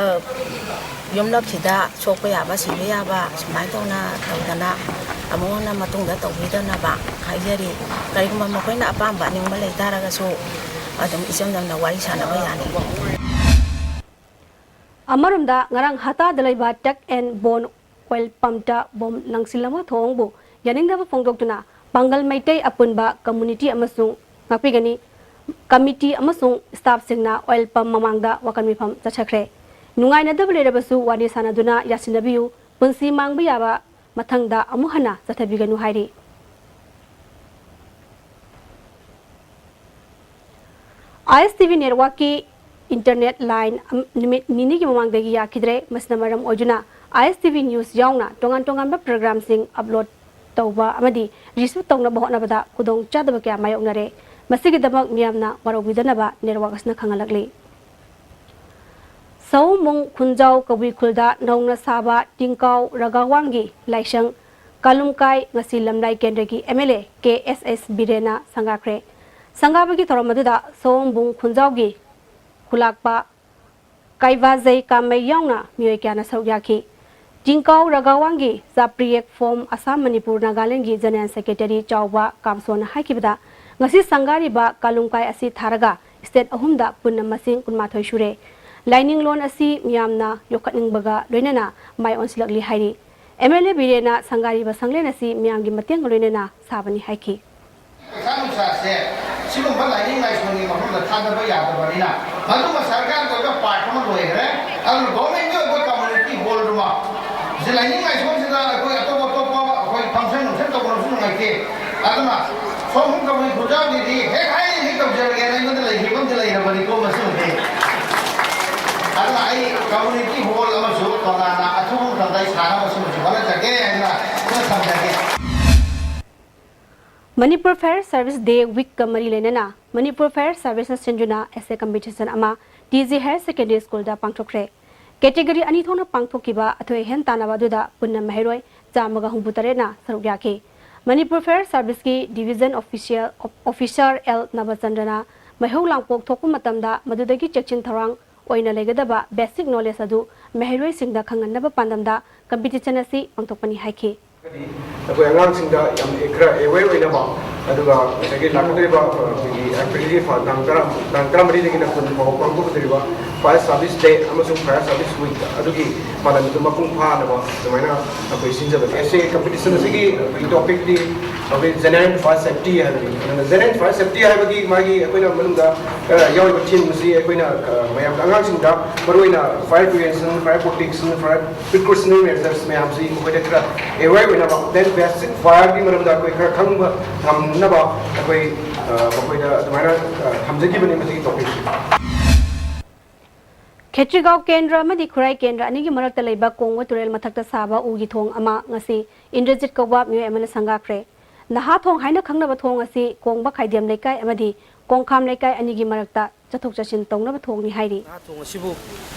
ꯌꯨꯝꯂꯛꯁꯤꯗ ꯁꯣꯛꯄ ꯌꯥꯕ, ꯁꯤꯕ ꯌꯥꯕ, ꯁꯨꯃꯥꯏꯅ ꯇꯧꯅ ꯇꯧꯗꯅ ꯑꯃꯨꯛ ꯍꯟꯅ ꯃꯇꯨꯡꯗ ꯇꯧꯕꯤꯗꯅꯕ ꯍꯥꯏꯖꯔꯤ꯫ ꯀꯔꯤꯒꯨꯝꯕ ꯃꯈꯣꯏꯅ ꯑꯄꯥꯝꯕ ꯑꯅꯤꯡꯕ ꯂꯩ ꯇꯥꯔꯒꯁꯨ ꯑꯗꯨꯝ ꯏꯆꯝ ꯆꯝꯅ ꯋꯥꯔꯤ ꯁꯥꯟꯅꯕ ꯌꯥꯅꯤ꯫ ꯑꯃꯔꯣꯝꯗ, ꯉꯔꯥꯡ ꯍꯇꯥꯗ ꯂꯩꯕ ꯇꯛ ꯑꯦꯟ ꯕꯣꯟ ꯑꯣꯏꯜ ꯄꯝꯇ ꯕꯣꯝ ꯂꯪꯁꯤꯜꯂꯝꯕ ꯊꯧꯑꯣꯡꯕꯨ ꯌꯥꯅꯤꯡꯗꯕ ꯐꯣꯡꯗꯣꯛꯇꯨꯅ ꯄꯥꯡꯒꯜ ꯃꯩꯇꯩ ꯑꯄꯨꯟꯕ ꯀꯝꯃꯨꯅꯤꯇꯤ ꯑꯃꯁꯨꯡ, ꯉꯥꯛꯄꯤꯒꯅꯤ, ꯀꯃꯤꯇꯤ ꯑꯃꯁꯨꯡ ꯁ꯭ꯇꯥꯐꯁꯤꯡꯅ ꯑꯣꯏꯜ ꯄꯝ ꯃꯃꯥꯡꯗ ꯋꯥꯀꯟ ꯃꯤꯐꯝ ꯆꯠꯊꯈ꯭ꯔꯦ꯫ ꯅꯨꯡꯉꯥꯏꯅꯗꯕ ꯂꯩꯔꯕꯁꯨ ꯋꯥꯔꯤ ꯁꯥꯟꯅꯗꯨꯅ ꯌꯥꯁꯤꯟꯅꯕꯤꯌꯨ, ꯄꯨꯟꯁꯤ ꯃꯥꯡꯕ ꯌꯥꯕ ꯃꯊꯪꯗ ꯑꯃꯨꯛ ꯍꯟꯅ ꯆꯠꯊꯕꯤꯒꯅꯨ ꯍꯥꯏꯔꯤ꯫ ꯑꯥꯏ ꯑꯦꯁ ꯇꯤ ꯚꯤ ꯅꯦꯠꯋꯥꯔꯛꯀꯤ ꯏꯟꯇꯔꯅꯦꯠ ꯂꯥꯏꯟ ꯑꯝ-, ꯅꯨꯃꯤꯠ ꯅꯤꯅꯤꯒꯤ ꯃꯃꯥꯡꯗꯒꯤ ꯌꯥꯈꯤꯗ꯭ꯔꯦ꯫ ꯃꯁꯤꯅ ꯃꯔꯝ ꯑꯣꯏꯗꯨꯅ ꯑꯥꯏ ꯑꯦꯁ ꯇꯤ ꯚꯤ ꯅ꯭ꯌꯨꯁ ꯌꯥꯎꯅ ꯇꯣꯉꯥꯟ ꯇꯣꯉꯥꯟꯕ ꯄ꯭ꯔꯣꯒ꯭ꯔꯥꯝꯁꯤꯡ ꯑꯞꯂꯣꯗ ꯇꯧꯕ ꯑꯃꯗꯤ ꯔꯤꯁꯤꯞ ꯇꯧꯅꯕ ꯍꯣꯠꯅꯕꯗ ꯈꯨꯗꯣꯡꯆꯥꯗꯕ ꯀꯌꯥ ꯃꯥꯌꯣꯛꯅꯔꯦ꯫ ꯃꯁꯤꯒꯤꯗꯃꯛ ꯃꯤꯌꯥꯝꯅ ꯋꯥꯔꯧꯕꯤꯗꯅꯕ ꯅꯦꯠꯋꯥꯛ ꯑꯁꯤꯅ ꯈꯪꯍꯜꯂꯛꯂꯤ꯫ ꯁꯑꯣꯝꯕꯨꯡ ꯈꯨꯟꯖꯥꯎ ꯀꯕꯨꯏ ꯈꯨꯜꯗ ꯅꯧꯅ ꯁꯥꯕ ꯇꯤꯡꯀꯥꯎ ꯔꯒꯥꯋꯥꯡꯒꯤ ꯂꯥꯏꯁꯪ ꯀꯥꯂꯨꯝꯀꯥꯏ ꯉꯁꯤ ꯂꯝꯂꯥꯏ ꯀꯦꯟꯗ꯭ꯔꯒꯤ ꯑꯦꯝ ꯑꯦꯜ ꯑꯦ ꯀꯦ ꯑꯦꯁ ꯑꯦꯁ ꯕꯤꯔꯦꯟꯅ ꯁꯪꯒꯥꯈ꯭ꯔꯦ꯫ ꯁꯪꯒꯥꯕꯒꯤ ꯊꯧꯔꯝ ꯑꯗꯨꯗ ꯁꯑꯣꯝꯕꯨꯡ ꯈꯨꯟꯖꯥꯎꯒꯤ ꯈꯨꯂꯥꯛꯄ ꯀꯩꯕꯥꯖꯩ ꯀꯥꯃꯩ ꯌꯥꯎꯅ ꯃꯤꯑꯣꯏ ꯀꯌꯥꯅ ꯁꯔꯨꯛ ꯌꯥꯈꯤ꯫ ꯇꯤꯡꯀꯥꯎ ꯔꯒꯥꯋꯥꯡꯒꯤ ꯆꯥꯄ꯭ꯔꯤꯌꯦꯛ ꯐꯣꯝ ꯑꯁꯥꯝ ꯃꯅꯤꯄꯨꯔ ꯅꯥꯒꯥꯂꯦꯟꯒꯤ ꯖꯦꯅꯦꯔꯦꯜ ꯁꯦꯀ꯭ꯔꯦꯇꯔꯤ ꯆꯥꯎꯕ ꯀꯥꯝꯁꯣꯟꯅ ꯍꯥꯏꯈꯤꯕꯗ, ꯉꯁꯤ ꯁꯪꯒꯥꯔꯤꯕ ꯀꯥꯂꯨꯝꯀꯥꯏ ꯑꯁꯤ ꯊꯥꯔꯒ ꯁ꯭ꯇꯦꯠ ꯑꯍꯨꯝꯗ ꯄꯨꯟꯅ ꯃꯁꯤꯡ ꯀꯨꯟꯃꯥꯊꯣꯏ ꯁꯨꯔꯦ꯫ ꯂꯥꯏꯅꯤꯡꯂꯣꯟ ꯑꯁꯤ ꯃꯤꯌꯥꯝꯅ ꯌꯣꯛꯈꯠꯅꯤꯡꯕꯒ ꯂꯣꯏꯅꯅ ꯃꯥꯏ ꯑꯣꯟꯁꯤꯜꯂꯛꯂꯤ ꯍꯥꯏꯔꯤ꯫ ꯑꯦꯝ ꯑꯦꯜ ꯑꯦ ꯕꯤꯔꯦꯟꯅ ꯁꯪꯒꯥꯔꯤꯕ ꯁꯪꯂꯦꯟ ꯑꯁꯤ ꯃꯤꯌꯥꯝꯒꯤ ꯃꯇꯦꯡꯒ ꯂꯣꯏꯅꯅ ꯁꯥꯕꯅꯤ ꯍꯥꯏꯈꯤ꯫ ꯄꯩꯁꯥ ꯅꯨꯡꯁꯥꯁꯦ ꯁꯤꯒꯨꯝꯕ ꯂꯥꯏꯅꯤꯡ ꯂꯥꯏꯁꯣꯟꯒꯤ ꯃꯐꯝꯗ ꯊꯥꯗꯕ ꯌꯥꯗꯕꯅꯤꯅ, ꯃꯗꯨꯃ ꯁꯔꯀꯥꯔꯒꯤ ꯑꯣꯏꯕ ꯄꯥꯔꯠ ꯑꯃ ꯂꯣꯏꯈ꯭ꯔꯦ꯫ ꯑꯗꯨꯅ ꯒꯣꯔꯃꯦꯟꯒꯤ ꯑꯣꯏꯕ ꯀꯝꯃ꯭ꯌꯨꯅꯤꯇꯤ ꯍꯣꯜꯗꯨꯃ ꯁꯤ ꯂꯥꯏꯅꯤꯡ ꯂꯥꯏꯁꯣꯟꯁꯤꯗ ꯑꯩꯈꯣꯏ ꯑꯇꯣꯞ ꯑꯇꯣꯞꯄ ꯑꯩꯈꯣꯏ ꯐꯪꯁꯟ ꯅꯨꯡꯁꯟ ꯇꯧꯕꯗꯁꯨ ꯅꯨꯡꯉꯥꯏꯇꯦ꯫ ꯑꯗꯨꯅ ꯁꯣꯝ ꯀꯝꯃꯨꯅꯤꯇꯤ ꯈꯨꯟꯖꯥꯎꯒꯤꯗꯤ ꯍꯦꯛ ꯍꯥꯏ ꯍꯦꯛ ꯇꯧꯖꯔꯒꯦꯅ ꯑꯩꯉꯣꯟꯗ ꯂꯩꯈꯤꯕ ꯑꯃꯗꯤ ꯂꯩꯔꯕꯅꯤꯀꯣ ꯃꯁꯤꯃꯗꯤ꯫ ꯑꯗꯨꯅ ꯑꯩ ꯀꯝꯃ꯭ꯌꯨꯅꯤꯇꯤ ꯍꯣꯜ ꯑꯃꯁꯨ ꯇꯣꯉꯥꯟꯅ ꯑꯊꯨꯕ ꯃꯇꯝꯗ ꯑꯩ ꯁꯥꯅꯕ ꯁꯤꯃꯁꯨ ꯍꯣꯠꯅꯖꯒꯦ ꯍꯥꯏꯗꯅ ꯁꯤꯗ ꯊꯝꯖꯒꯦ꯫ ꯃꯅꯤꯄꯨꯔ ꯐꯥꯌꯔ ꯁꯥꯔꯚꯤꯁ ꯗꯦ ꯋꯤꯛꯀ ꯃꯔꯤ ꯂꯩꯅꯅ ꯃꯅꯤꯄꯨꯔ ꯐꯥꯌꯔ ꯁꯥꯔꯚꯤꯁꯅ ꯁꯤꯟꯗꯨꯅ ꯑꯦꯁꯦ ꯀꯝꯄꯤꯇꯤꯁꯟ ꯑꯃ ꯇꯤ ꯖꯤ ꯍꯥꯌꯔ ꯁꯦꯀꯦꯟꯗꯔꯤ ꯁ꯭ꯀꯨꯜꯗ ꯄꯥꯡꯊꯣꯛꯈ꯭ꯔꯦ꯫ ꯀꯦꯇꯦꯒꯣꯔꯤ ꯑꯅꯤ ꯊꯣꯛꯅ ꯄꯥꯡꯊꯣꯛꯈꯤꯕ ꯑꯊꯣꯏ ꯑꯍꯦꯟ ꯇꯥꯟꯅꯕ ꯑꯗꯨꯗ ꯄꯨꯟꯅ ꯃꯍꯩꯔꯣꯏ ꯆꯥꯝꯃꯒ ꯍꯨꯝꯐꯨ ꯇꯔꯦꯠꯅ ꯁꯔꯨꯛ ꯌꯥꯈꯤ꯫ ꯃꯅꯤꯄꯨꯔ ꯐꯥꯌꯔ ꯁꯥꯔꯚꯤꯁꯀꯤ ꯗꯤꯚꯤꯖꯟ ꯑꯣꯐꯤꯁꯤꯌꯦꯜ ꯑꯣꯐꯤꯁꯥꯔ ꯑꯦꯜ ꯅꯕꯆꯟꯗ꯭ꯔꯅ ꯃꯩꯍꯧ ꯂꯥꯡꯄꯣꯛ ꯊꯣꯛꯄ ꯃꯇꯝꯗ ꯃꯗꯨꯗꯒꯤ ꯆꯦꯛꯁꯤꯟ ꯊꯧꯔꯥꯡ ꯑꯣꯏꯅ ꯂꯩꯒꯗꯕ ꯕꯦꯁꯤꯛ ꯅꯣꯂꯦꯖ ꯑꯗꯨ ꯃꯍꯩꯔꯣꯏꯁꯤꯡꯗ ꯈꯪꯍꯟꯅꯕ ꯄꯥꯟꯗꯝꯗ ꯀꯝꯄꯤꯇꯤꯁꯟ ꯑꯁꯤ ꯄꯥꯡꯊꯣꯛꯄꯅꯤ ꯍꯥꯏꯈꯤ꯫ ꯑꯩꯈꯣꯏ ꯑꯉꯥꯡꯁꯤꯡꯗ ꯌꯥꯝ ꯈꯔ ꯑꯦꯋꯦꯌꯔ ꯑꯣꯏꯅꯕ, ꯑꯗꯨꯒ ꯉꯁꯥꯏꯒꯤ ꯂꯥꯛꯀꯗꯧꯔꯤꯕ ꯑꯩꯈꯣꯏꯒꯤ ꯑꯦꯄ꯭ꯔꯤꯜꯒꯤ ꯐ-, ꯇꯥꯡ ꯇꯔꯥ, ꯇꯥꯡ ꯇꯔꯥꯃꯔꯤꯗꯒꯤꯅ ꯀꯨꯟ ꯐꯥꯎꯕ ꯄꯥꯡꯊꯣꯛꯀꯗꯧꯔꯤꯕ ꯐꯥꯌꯔ ꯁꯥꯔꯚꯤꯁ ꯗꯦ ꯑꯃꯁꯨꯡ ꯐꯥꯌꯔ ꯁꯥꯔꯚꯤꯁ ꯋꯤꯛ ꯑꯗꯨꯒꯤ ꯄꯥꯟꯗꯝ ꯑꯗꯨ ꯃꯄꯨꯡ ꯐꯥꯅꯕ ꯑꯗꯨꯃꯥꯏꯅ ꯑꯩꯈꯣꯏ ꯁꯤꯟꯖꯕꯅꯤ꯫ ꯑꯦꯁ ꯑꯦ ꯀꯝꯄꯤꯇꯤꯁꯟ ꯑꯁꯤꯒꯤ ꯑꯩꯈꯣꯏꯒꯤ ꯇꯣꯄꯤꯛꯇꯤ ꯑꯩꯈꯣꯏ ꯖꯦꯅꯦꯔꯦꯜ ꯐꯥꯌꯔ ꯁꯦꯐꯇꯤ ꯍꯥꯏꯕꯅꯤ꯫ ꯑꯗꯨꯅ ꯖꯦꯅꯦꯔꯦꯜ ꯐꯥꯌꯔ ꯁꯦꯐꯇꯤ ꯍꯥꯏꯕꯒꯤ ꯃꯥꯒꯤ ꯑꯩꯈꯣꯏꯅ ꯃꯅꯨꯡꯗ, ꯑ, ꯌꯥꯎꯔꯤꯕ ꯊꯤꯝ ꯑꯁꯤ ꯑꯩꯈꯣꯏꯅ, ꯑ, ꯃꯌꯥꯝꯗ, ꯑꯉꯥꯡꯁꯤꯡꯗ ꯃꯔꯨꯑꯣꯏꯅ fire prevention, fire protection, fire precautionary measures ꯃꯌꯥꯝꯁꯤ ꯃꯈꯣꯏꯗ ꯈꯔ ꯑꯦꯋꯦꯌꯔ ꯑꯣꯏꯅꯕ, ꯗꯦꯟ ꯕꯦꯁꯤꯛ ꯐꯥꯌꯔꯒꯤ ꯃꯔꯝꯗ ꯑꯩꯈꯣꯏ ꯈꯔ ꯈꯪꯕ ꯉꯝꯅꯕ ꯑꯩꯈꯣꯏ, ꯑ, ꯃꯈꯣꯏꯗ ꯑꯗꯨꯃꯥꯏꯅ, ꯑ, ꯊꯝꯖꯈꯤꯕꯅꯤ ꯃꯁꯤꯒꯤ ꯇꯣꯄꯤꯛꯁꯤ꯫ ꯈꯦꯇ꯭ꯔꯤꯒꯥꯎ ꯀꯦꯟꯗ꯭ꯔ ꯑꯃꯗꯤ ꯈꯨꯔꯥꯏ ꯀꯦꯟꯗ꯭ꯔ ꯑꯅꯤꯒꯤ ꯃꯔꯛꯇ ꯂꯩꯕ ꯀꯣꯡꯕ ꯇꯨꯔꯦꯜ ꯃꯊꯛꯇ ꯁꯥꯕ ꯎꯒꯤ ꯊꯣꯡ ꯑꯃ ꯉꯁꯤ ꯏꯟꯗ꯭ꯔꯖꯤꯠ ꯀꯧꯕ ꯃꯤꯑꯣꯏ ꯑꯃꯅ ꯁꯪꯒꯥꯈ꯭ꯔꯦ꯫ ꯅꯍꯥ ꯊꯣꯡ ꯍꯥꯏꯅ ꯈꯪꯅꯕ ꯊꯣꯡ ꯑꯁꯤ ꯀꯣꯡꯕ ꯈꯥꯏꯗꯦꯝ ꯂꯩꯀꯥꯏ ꯑꯃꯗꯤ ꯀꯣꯡꯈꯥꯝ ꯂꯩꯀꯥꯏ ꯑꯅꯤꯒꯤ ꯃꯔꯛꯇ ꯆꯠꯊꯣꯛ ꯆꯠꯁꯤꯟ ꯇꯧꯅꯕ ꯊꯣꯡꯅꯤ ꯍꯥꯏꯔꯤ꯫ ꯅꯍꯥ ꯊꯣꯡ ꯑꯁꯤꯕꯨ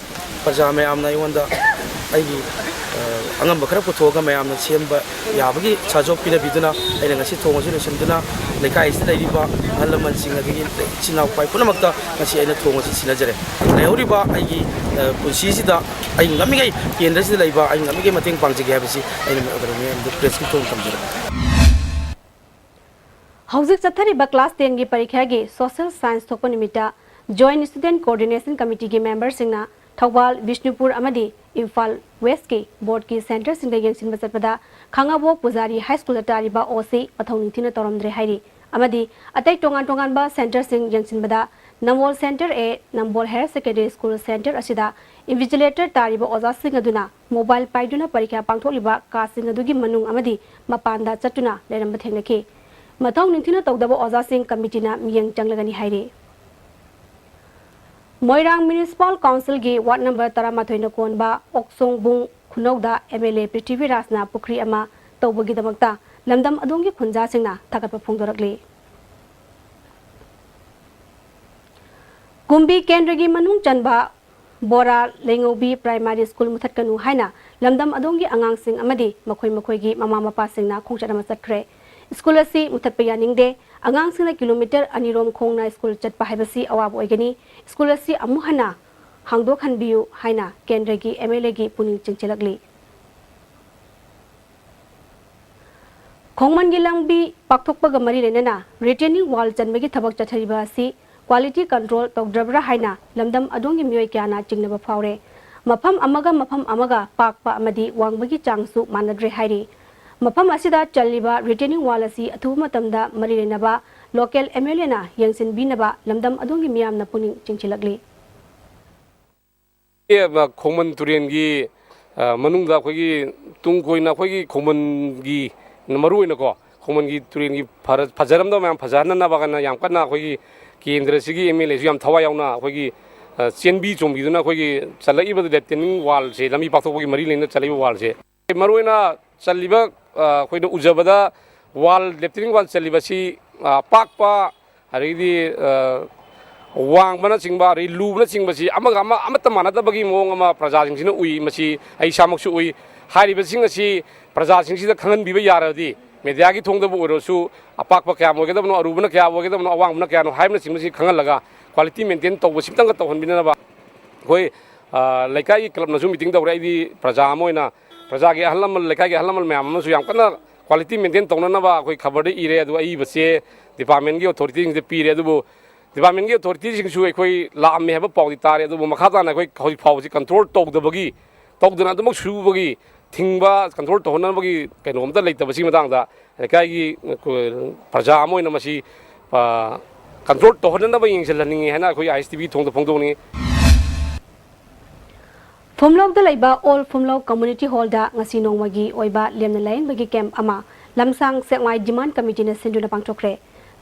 ꯄ꯭ꯔꯖꯥ ꯃꯌꯥꯝꯅ ꯑꯩꯉꯣꯟꯗ ꯑꯩꯒꯤ, ꯑ, ꯑꯉꯝꯕ ꯈꯔ ꯄꯨꯊꯣꯛꯑꯒ ꯃꯌꯥꯝꯅ ꯁꯦꯝꯕ ꯌꯥꯕꯒꯤ ꯁꯥꯖꯣꯞ ꯄꯤꯅꯕꯤꯗꯨꯅ ꯑꯩꯅ ꯉꯁꯤ ꯊꯣꯡ ꯑꯁꯤ ꯂꯣꯏꯁꯤꯟꯗꯨꯅ ꯂꯩꯀꯥꯏ ꯑꯁꯤꯗ ꯂꯩꯔꯤꯕ ꯑꯍꯜ ꯂꯃꯟꯁꯤꯡ ꯑꯗꯒꯤ ꯏꯆꯤꯟ ꯏꯅꯥꯎ ꯏꯄꯥ ꯄꯨꯝꯅꯃꯛꯇ ꯉꯁꯤ ꯑꯩꯅ ꯊꯣꯡ ꯑꯁꯤ ꯁꯤꯟꯅꯖꯔꯦ꯫ ꯂꯩꯍꯧꯔꯤꯕ ꯑꯩꯒꯤ, ꯑ, ꯄꯨꯟꯁꯤꯁꯤꯗ ꯑꯩ ꯉꯝꯃꯤꯉꯩ ꯀꯦꯟꯗ꯭ꯔꯁꯤꯗ ꯂꯩꯕ ꯑꯩ ꯉꯝꯃꯤꯉꯩ ꯃꯇꯦꯡ ꯄꯥꯡꯖꯒꯦ ꯍꯥꯏꯕꯁꯤ ꯑꯩꯅ ꯃꯌꯥꯝꯗ ꯄ꯭ꯔꯦꯁꯀꯤ ꯊꯣꯡ ꯊꯝꯖꯔꯦ꯫ ꯍꯧꯖꯤꯛ ꯆꯠꯊꯔꯤꯕ class ten ꯒꯤ ꯄꯔꯤꯈ꯭ꯌꯥꯒꯤ social science ꯊꯣꯛꯄ ꯅꯨꯃꯤꯠꯇ Joint Student Coordination Committee ꯒꯤ member ꯁꯤꯡꯅ ꯊꯧꯕꯥꯜ, ꯕꯤꯁꯅꯨꯄꯨꯔ ꯑꯃꯗꯤ ꯏꯝꯐꯥꯜ West ꯀꯤ board ꯀꯤ centre ꯁꯤꯡꯗ ꯌꯦꯡꯁꯤꯟꯕ ꯆꯠꯄꯗ ꯈꯥꯉꯕꯣꯛ ꯄꯨꯖꯥꯔꯤ High School ꯗ ꯇꯥꯔꯤꯕ ꯑꯣ ꯁꯤ ꯃꯊꯧ ꯅꯤꯡꯊꯤꯅ ꯇꯧꯔꯝꯗ꯭ꯔꯦ ꯍꯥꯏꯔꯤ꯫ ꯑꯃꯗꯤ ꯑꯇꯩ ꯇꯣꯉꯥꯟ ꯇꯣꯉꯥꯟꯕ centre ꯁꯤꯡ ꯌꯦꯡꯁꯤꯟꯕꯗ ꯅꯝꯕꯣꯜ Centre A, Nambol Higher Secondary School centre ꯑꯁꯤꯗ invigilator ꯇꯥꯔꯤꯕ ꯑꯣꯖꯥꯁꯤꯡ ꯑꯗꯨꯅ mobile ꯄꯥꯏꯗꯨꯅ ꯄꯔꯤꯈ꯭ꯌꯥ ꯄꯥꯡꯊꯣꯛꯂꯤꯕ class ꯁꯤꯡ ꯑꯗꯨꯒꯤ ꯃꯅꯨꯡ ꯑꯃꯗꯤ ꯃꯄꯥꯟꯗ ꯆꯠꯇꯨꯅ ꯂꯩꯔꯝꯕ ꯊꯦꯡꯅꯈꯤ꯫ ꯃꯊꯧ ꯅꯤꯡꯊꯤꯅ ꯇꯧꯗꯕ ꯑꯣꯖꯥꯁꯤꯡ committee ꯅ ꯃꯤꯠꯌꯦꯡ ꯆꯪꯂꯒꯅꯤ ꯍꯥꯏꯔꯤ꯫ ꯃꯣꯏꯔꯥꯡ Municipal Council ꯒꯤ ward number ꯇꯔꯥꯃꯥꯊꯣꯏꯅ ꯀꯣꯟꯕ ꯑꯣꯛꯁꯣꯡꯕꯨꯡ ꯈꯨꯅꯧꯗ M L A ꯄ꯭ꯔꯤꯊꯤꯕꯤꯔꯥꯖꯅ ꯄꯨꯈ꯭ꯔꯤ ꯑꯃ ꯇꯧꯕꯒꯤꯗꯃꯛꯇ ꯂꯝꯗꯝ ꯑꯗꯣꯝꯒꯤ ꯈꯨꯟꯖꯥꯁꯤꯡꯅ ꯊꯥꯒꯠꯄ ꯐꯣꯡꯗꯣꯔꯛꯂꯤ꯫ ꯀꯨꯝꯕꯤ ꯀꯦꯟꯗ꯭ꯔꯒꯤ ꯃꯅꯨꯡ ꯆꯟꯕ ꯕꯣꯔꯥ ꯂꯩꯉꯧꯕꯤ Primary School ꯃꯨꯊꯠꯀꯅꯨ ꯍꯥꯏꯅ ꯂꯝꯗꯝ ꯑꯗꯣꯝꯒꯤ ꯑꯉꯥꯡꯁꯤꯡ ꯑꯃꯗꯤ ꯃꯈꯣꯏ ꯃꯈꯣꯏꯒꯤ ꯃꯃꯥ ꯃꯄꯥꯁꯤꯡꯅ ꯈꯣꯡꯆꯠ ꯑꯃ ꯆꯠꯈ꯭ꯔꯦ꯫ School ꯑꯁꯤ ꯃꯨꯊꯠꯄ ꯌꯥꯅꯤꯡꯗꯦ꯫ ꯑꯉꯥꯡꯁꯤꯡꯅ kilometre ꯑꯅꯤꯔꯣꯝ ꯈꯣꯡꯅ school ꯆꯠꯄ ꯍꯥꯏꯕꯁꯤ ꯑꯋꯥꯕ ꯑꯣꯏꯒꯅꯤ꯫ School ꯑꯁꯤ ꯑꯃꯨꯛ ꯍꯟꯅ ꯍꯥꯡꯗꯣꯛꯍꯟꯕꯤꯌꯨ ꯍꯥꯏꯅ ꯀꯦꯟꯗ꯭ꯔꯒꯤ M L A ꯒꯤ ꯄꯨꯛꯅꯤꯡ ꯆꯤꯡꯁꯤꯜꯂꯛꯂꯤ꯫ ꯈꯣꯡꯃꯟꯒꯤ ꯂꯝꯕꯤ ꯄꯥꯛꯊꯣꯛꯄꯒ ꯃꯔꯤ ꯂꯩꯅꯅ retaining wall ꯆꯟꯕꯒꯤ ꯊꯕꯛ ꯆꯠꯊꯔꯤꯕ ꯑꯁꯤ quality control ꯇꯧꯗ꯭ꯔꯕ꯭ꯔꯥ ꯍꯥꯏꯅ ꯂꯝꯗꯝ ꯑꯗꯣꯝꯒꯤ ꯃꯤꯑꯣꯏ ꯀꯌꯥꯅ ꯆꯤꯡꯅꯕ ꯐꯥꯎꯔꯦ꯫ ꯃꯐꯝ ꯑꯃꯒ ꯃꯐꯝ ꯑꯃꯒ ꯄꯥꯛꯄ ꯑꯃꯗꯤ ꯋꯥꯡꯕꯒꯤ ꯆꯥꯡꯁꯨ ꯃꯥꯟꯅꯗ꯭ꯔꯦ ꯍꯥꯏꯔꯤ꯫ ꯃꯐꯝ ꯑꯁꯤꯗ ꯆꯜꯂꯤꯕ retaining wall ꯑꯁꯤ ꯑꯊꯨꯕ ꯃꯇꯝꯗ ꯃꯔꯤ ꯂꯩꯅꯕ local M L A ꯅ ꯌꯦꯡꯁꯤꯟꯕꯤꯅꯕ ꯂꯝꯗꯝ ꯑꯗꯣꯝꯒꯤ ꯃꯤꯌꯥꯝꯅ ꯄꯨꯛꯅꯤꯡ ꯆꯤꯡꯁꯤꯜꯂꯛꯂꯤ꯫ ꯈꯣꯡꯃꯟ ꯇꯨꯔꯦꯜꯒꯤ, ꯑ, ꯃꯅꯨꯡꯗ ꯑꯩꯈꯣꯏꯒꯤ ꯇꯨꯡ ꯀꯣꯏꯅ ꯑꯩꯈꯣꯏꯒꯤ ꯈꯣꯡꯃꯟꯒꯤ, ꯃꯔꯨ ꯑꯣꯏꯅꯀꯣ, ꯈꯣꯡꯃꯟꯒꯤ ꯇꯨꯔꯦꯜꯒꯤ ꯐꯔ-, ꯐꯖꯔꯝꯗꯕ ꯃꯌꯥꯝ ꯐꯖꯍꯟꯅꯕ ꯀꯥꯏꯅ ꯌꯥꯝ ꯀꯟꯅ ꯑꯩꯈꯣꯏꯒꯤ ꯀꯦꯟꯗ꯭ꯔꯁꯤꯒꯤ M L A ꯁꯨ ꯌꯥꯝ ꯊꯋꯥꯏ ꯌꯥꯎꯅ ꯑꯩꯈꯣꯏꯒꯤ, ꯑ, ꯆꯦꯟꯕꯤ ꯆꯣꯡꯕꯤꯗꯨꯅ ꯑꯩꯈꯣꯏꯒꯤ ꯆꯜꯂꯛꯏꯕ retaining wall ꯁꯦ, ꯂꯝꯕꯤ ꯄꯥꯛꯊꯣꯛꯄꯒꯤ ꯃꯔꯤ ꯂꯩꯅ ꯆꯜꯂꯛꯏꯕ wall ꯁꯦ, ꯃꯔꯨꯑꯣꯏꯅ ꯆꯜꯂꯤꯕ, ꯑ, ꯑꯩꯈꯣꯏꯅ ꯎꯖꯕꯗ ꯋꯥꯜ, ꯂꯦꯇ꯭ꯔꯤꯟ ꯋꯥꯜ ꯆꯜꯂꯤꯕꯁꯤ, ꯑ, ꯄꯥꯛꯄ, ꯑꯗꯒꯤꯗꯤ, ꯑ, ꯋꯥꯡꯕꯅꯆꯤꯡꯕ, ꯑꯗꯒꯤ ꯂꯨꯕꯅꯆꯤꯡꯕꯁꯤ ꯑꯃꯒ ꯑꯃ ꯑꯃꯠꯇ ꯃꯥꯟꯅꯗꯕꯒꯤ ꯃꯑꯣꯡ ꯑꯃ ꯄ꯭ꯔꯖꯥꯁꯤꯡꯁꯤꯅ ꯎꯏ꯫ ꯃꯁꯤ ꯑꯩ ꯏꯁꯥꯃꯛꯁꯨ ꯎꯏ꯫ ꯍꯥꯏꯔꯤꯕꯁꯤꯡ ꯑꯁꯤ ꯄ꯭ꯔꯖꯥꯁꯤꯡꯁꯤꯗ ꯈꯪꯍꯟꯕꯤꯕ ꯌꯥꯔꯗꯤ, ꯃꯦꯗꯤꯌꯥꯒꯤ ꯊꯣꯡꯗꯕꯨ ꯑꯣꯏꯔꯁꯨ, ꯑꯄꯥꯛꯄ ꯀꯌꯥꯝ ꯑꯣꯏꯒꯗꯕꯅꯣ, ꯑꯔꯨꯕꯅ ꯀꯌꯥ ꯑꯣꯏꯒꯗꯕꯅꯣ, ꯑꯋꯥꯡꯕꯅ ꯀꯌꯥꯅꯣ ꯍꯥꯏꯕꯅꯆꯤꯡꯕꯁꯤ ꯈꯪꯍꯜꯂꯒ, ꯀ꯭ꯋꯥꯂꯤꯇꯤ ꯃꯦꯟꯇꯦꯟ ꯇꯧꯕꯁꯤꯝꯇꯪꯒ ꯇꯧꯍꯟꯕꯤꯅꯅꯕ꯫ ꯑꯩꯈꯣꯏ, ꯑ, ꯂꯩꯀꯥꯏꯒꯤ ꯀ꯭ꯂꯕꯅꯁꯨ ꯃꯤꯇꯤꯡ ꯇꯧꯔꯦ꯫ ꯑꯩꯗꯤ ꯄ꯭ꯔꯖꯥ ꯑꯃ ꯑꯣꯏꯅ, ꯄ꯭ꯔꯖꯥꯒꯤ ꯑꯍꯜ ꯂꯃꯟ, ꯂꯩꯀꯥꯏꯒꯤ ꯑꯍꯜ ꯂꯃꯟ ꯃꯌꯥꯝ ꯑꯃꯁꯨ ꯌꯥꯝ ꯀꯟꯅ ꯀ꯭ꯋꯥꯂꯤꯇꯤ ꯃꯦꯟꯇꯦꯟ ꯇꯧꯅꯅꯕ ꯑꯩꯈꯣꯏ ꯈꯕꯔꯗ ꯏꯔꯦ꯫ ꯑꯗꯨ ꯑꯏꯕꯁꯦ ꯗꯤꯄꯥꯔꯠꯃꯦꯟꯒꯤ ꯑꯣꯊꯣꯔꯤꯇꯤꯁꯤꯡꯗ ꯄꯤꯔꯦ꯫ ꯑꯗꯨꯕꯨ ꯗꯤꯄꯥꯔꯠꯃꯦꯟꯒꯤ ꯑꯣꯊꯣꯔꯤꯇꯤꯁꯤꯡꯁꯨ ꯑꯩꯈꯣꯏ ꯂꯥꯛꯑꯝꯃꯦ ꯍꯥꯏꯕ ꯄꯥꯎꯗꯤ ꯇꯥꯔꯦ꯫ ꯑꯗꯨꯕꯨ ꯃꯈꯥ ꯇꯥꯅ ꯑꯩꯈꯣꯏ ꯍꯧꯖꯤꯛ ꯐꯥꯎꯕꯁꯤ ꯀꯟꯇ꯭ꯔꯣꯜ ꯇꯧꯗꯕꯒꯤ, ꯇꯧꯗꯅ ꯑꯗꯨꯃꯛ ꯁꯨꯕꯒꯤ ꯊꯤꯡꯕ, ꯀꯟꯇ꯭ꯔꯣꯜ ꯇꯧꯍꯟꯅꯕꯒꯤ ꯀꯩꯅꯣ ꯑꯝꯇ ꯂꯩꯇꯕꯁꯤꯒꯤ ꯃꯇꯥꯡꯗ ꯂꯩꯀꯥꯏꯒꯤ, ꯑ, ꯄ꯭ꯔꯖꯥ ꯑꯃ ꯑꯣꯏꯅ ꯃꯁꯤ, ꯑ, ꯀꯟꯇ꯭ꯔꯣꯜ ꯇꯧꯍꯟꯅꯅꯕ ꯌꯦꯡꯁꯤꯜꯍꯟꯅꯤꯡꯉꯤ ꯍꯥꯏꯅ ꯑꯩꯈꯣꯏ ꯑꯥꯏ ꯑꯦꯁ ꯇꯤ ꯚꯤ ꯊꯣꯡꯗ ꯐꯣꯡꯗꯣꯛꯅꯤꯡꯉꯤ꯫ ꯐꯨꯝꯂꯧꯗ ꯂꯩꯕ ꯑꯣꯜ ꯐꯨꯝꯂꯧ ꯀꯝꯃ꯭ꯌꯨꯅꯤꯇꯤ ꯍꯣꯜꯗ ꯉꯁꯤ ꯅꯣꯡꯃꯒꯤ ꯑꯣꯏꯕ ꯂꯦꯝꯅ ꯂꯥꯌꯦꯡꯕꯒꯤ ꯀꯦꯝꯞ ꯑꯃ ꯂꯝꯁꯥꯡ ꯁꯦꯛꯃꯥꯏ ꯗꯤꯃꯥꯟ ꯀꯃꯤꯇꯤꯅ ꯁꯤꯟꯗꯨꯅ ꯄꯥꯡꯊꯣꯛꯈ꯭ꯔꯦ꯫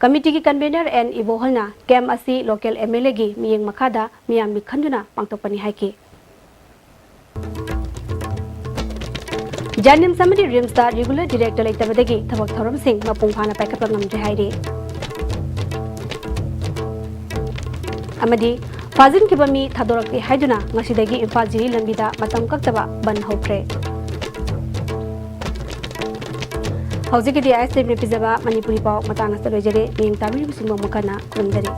ꯀꯃꯤꯇꯤꯒꯤ ꯀꯟꯚꯦꯅꯔ ꯑꯦꯟ ꯏꯕꯣꯍꯜꯅ ꯀꯦꯝꯞ ꯑꯁꯤ ꯂꯣꯀꯦꯜ ꯑꯦꯝ ꯑꯦꯜ ꯑꯦꯒꯤ ꯃꯤꯠꯌꯦꯡ ꯃꯈꯥꯗ ꯃꯤꯌꯥꯝꯒꯤ ꯈꯟꯗꯨꯅ ꯄꯥꯡꯊꯣꯛꯄꯅꯤ ꯍꯥꯏꯈꯤ꯫ ꯖꯦꯅꯤꯝꯁ ꯑꯃꯗꯤ ꯔꯤꯝꯁꯇ ꯔꯤꯒꯨꯂꯔ ꯗꯤꯔꯦꯛꯇꯔ ꯂꯩꯇꯕꯗꯒꯤ ꯊꯕꯛ ꯊꯧꯔꯝꯁꯤꯡ ꯃꯄꯨꯡ ꯐꯥꯅ ꯄꯥꯏꯈꯠꯄ ꯉꯝꯗ꯭ꯔꯦ ꯍꯥꯏꯔꯤ꯫ ꯑꯃꯗꯤ ꯐꯥꯖꯤꯟꯈꯤꯕ ꯃꯤ ꯊꯥꯗꯣꯔꯛꯇꯦ ꯍꯥꯏꯗꯨꯅ ꯉꯁꯤꯗꯒꯤ ꯏꯝꯐꯥꯜ ꯖꯤꯔꯤ ꯂꯝꯕꯤꯗ ꯃꯇꯝ ꯀꯛꯇꯕ ꯕꯟ ꯍꯧꯈ꯭ꯔꯦ꯫ ꯍꯧꯖꯤꯛꯀꯤꯗꯤ ꯑꯥꯏ ꯑꯦꯁ ꯇꯤ ꯚꯤꯅ ꯄꯤꯖꯕ ꯃꯅꯤꯄꯨꯔꯤ ꯄꯥꯎ ꯃꯇꯥꯡ ꯑꯁꯤꯗ ꯂꯣꯏꯖꯔꯦ꯫ ꯃꯤꯠꯌꯦꯡ ꯇꯥꯕꯤꯔꯤꯕꯁꯤꯡꯕꯨ ꯑꯃꯨꯛ ꯍꯟꯅ ꯈꯨꯔꯨꯝꯖꯔꯤ꯫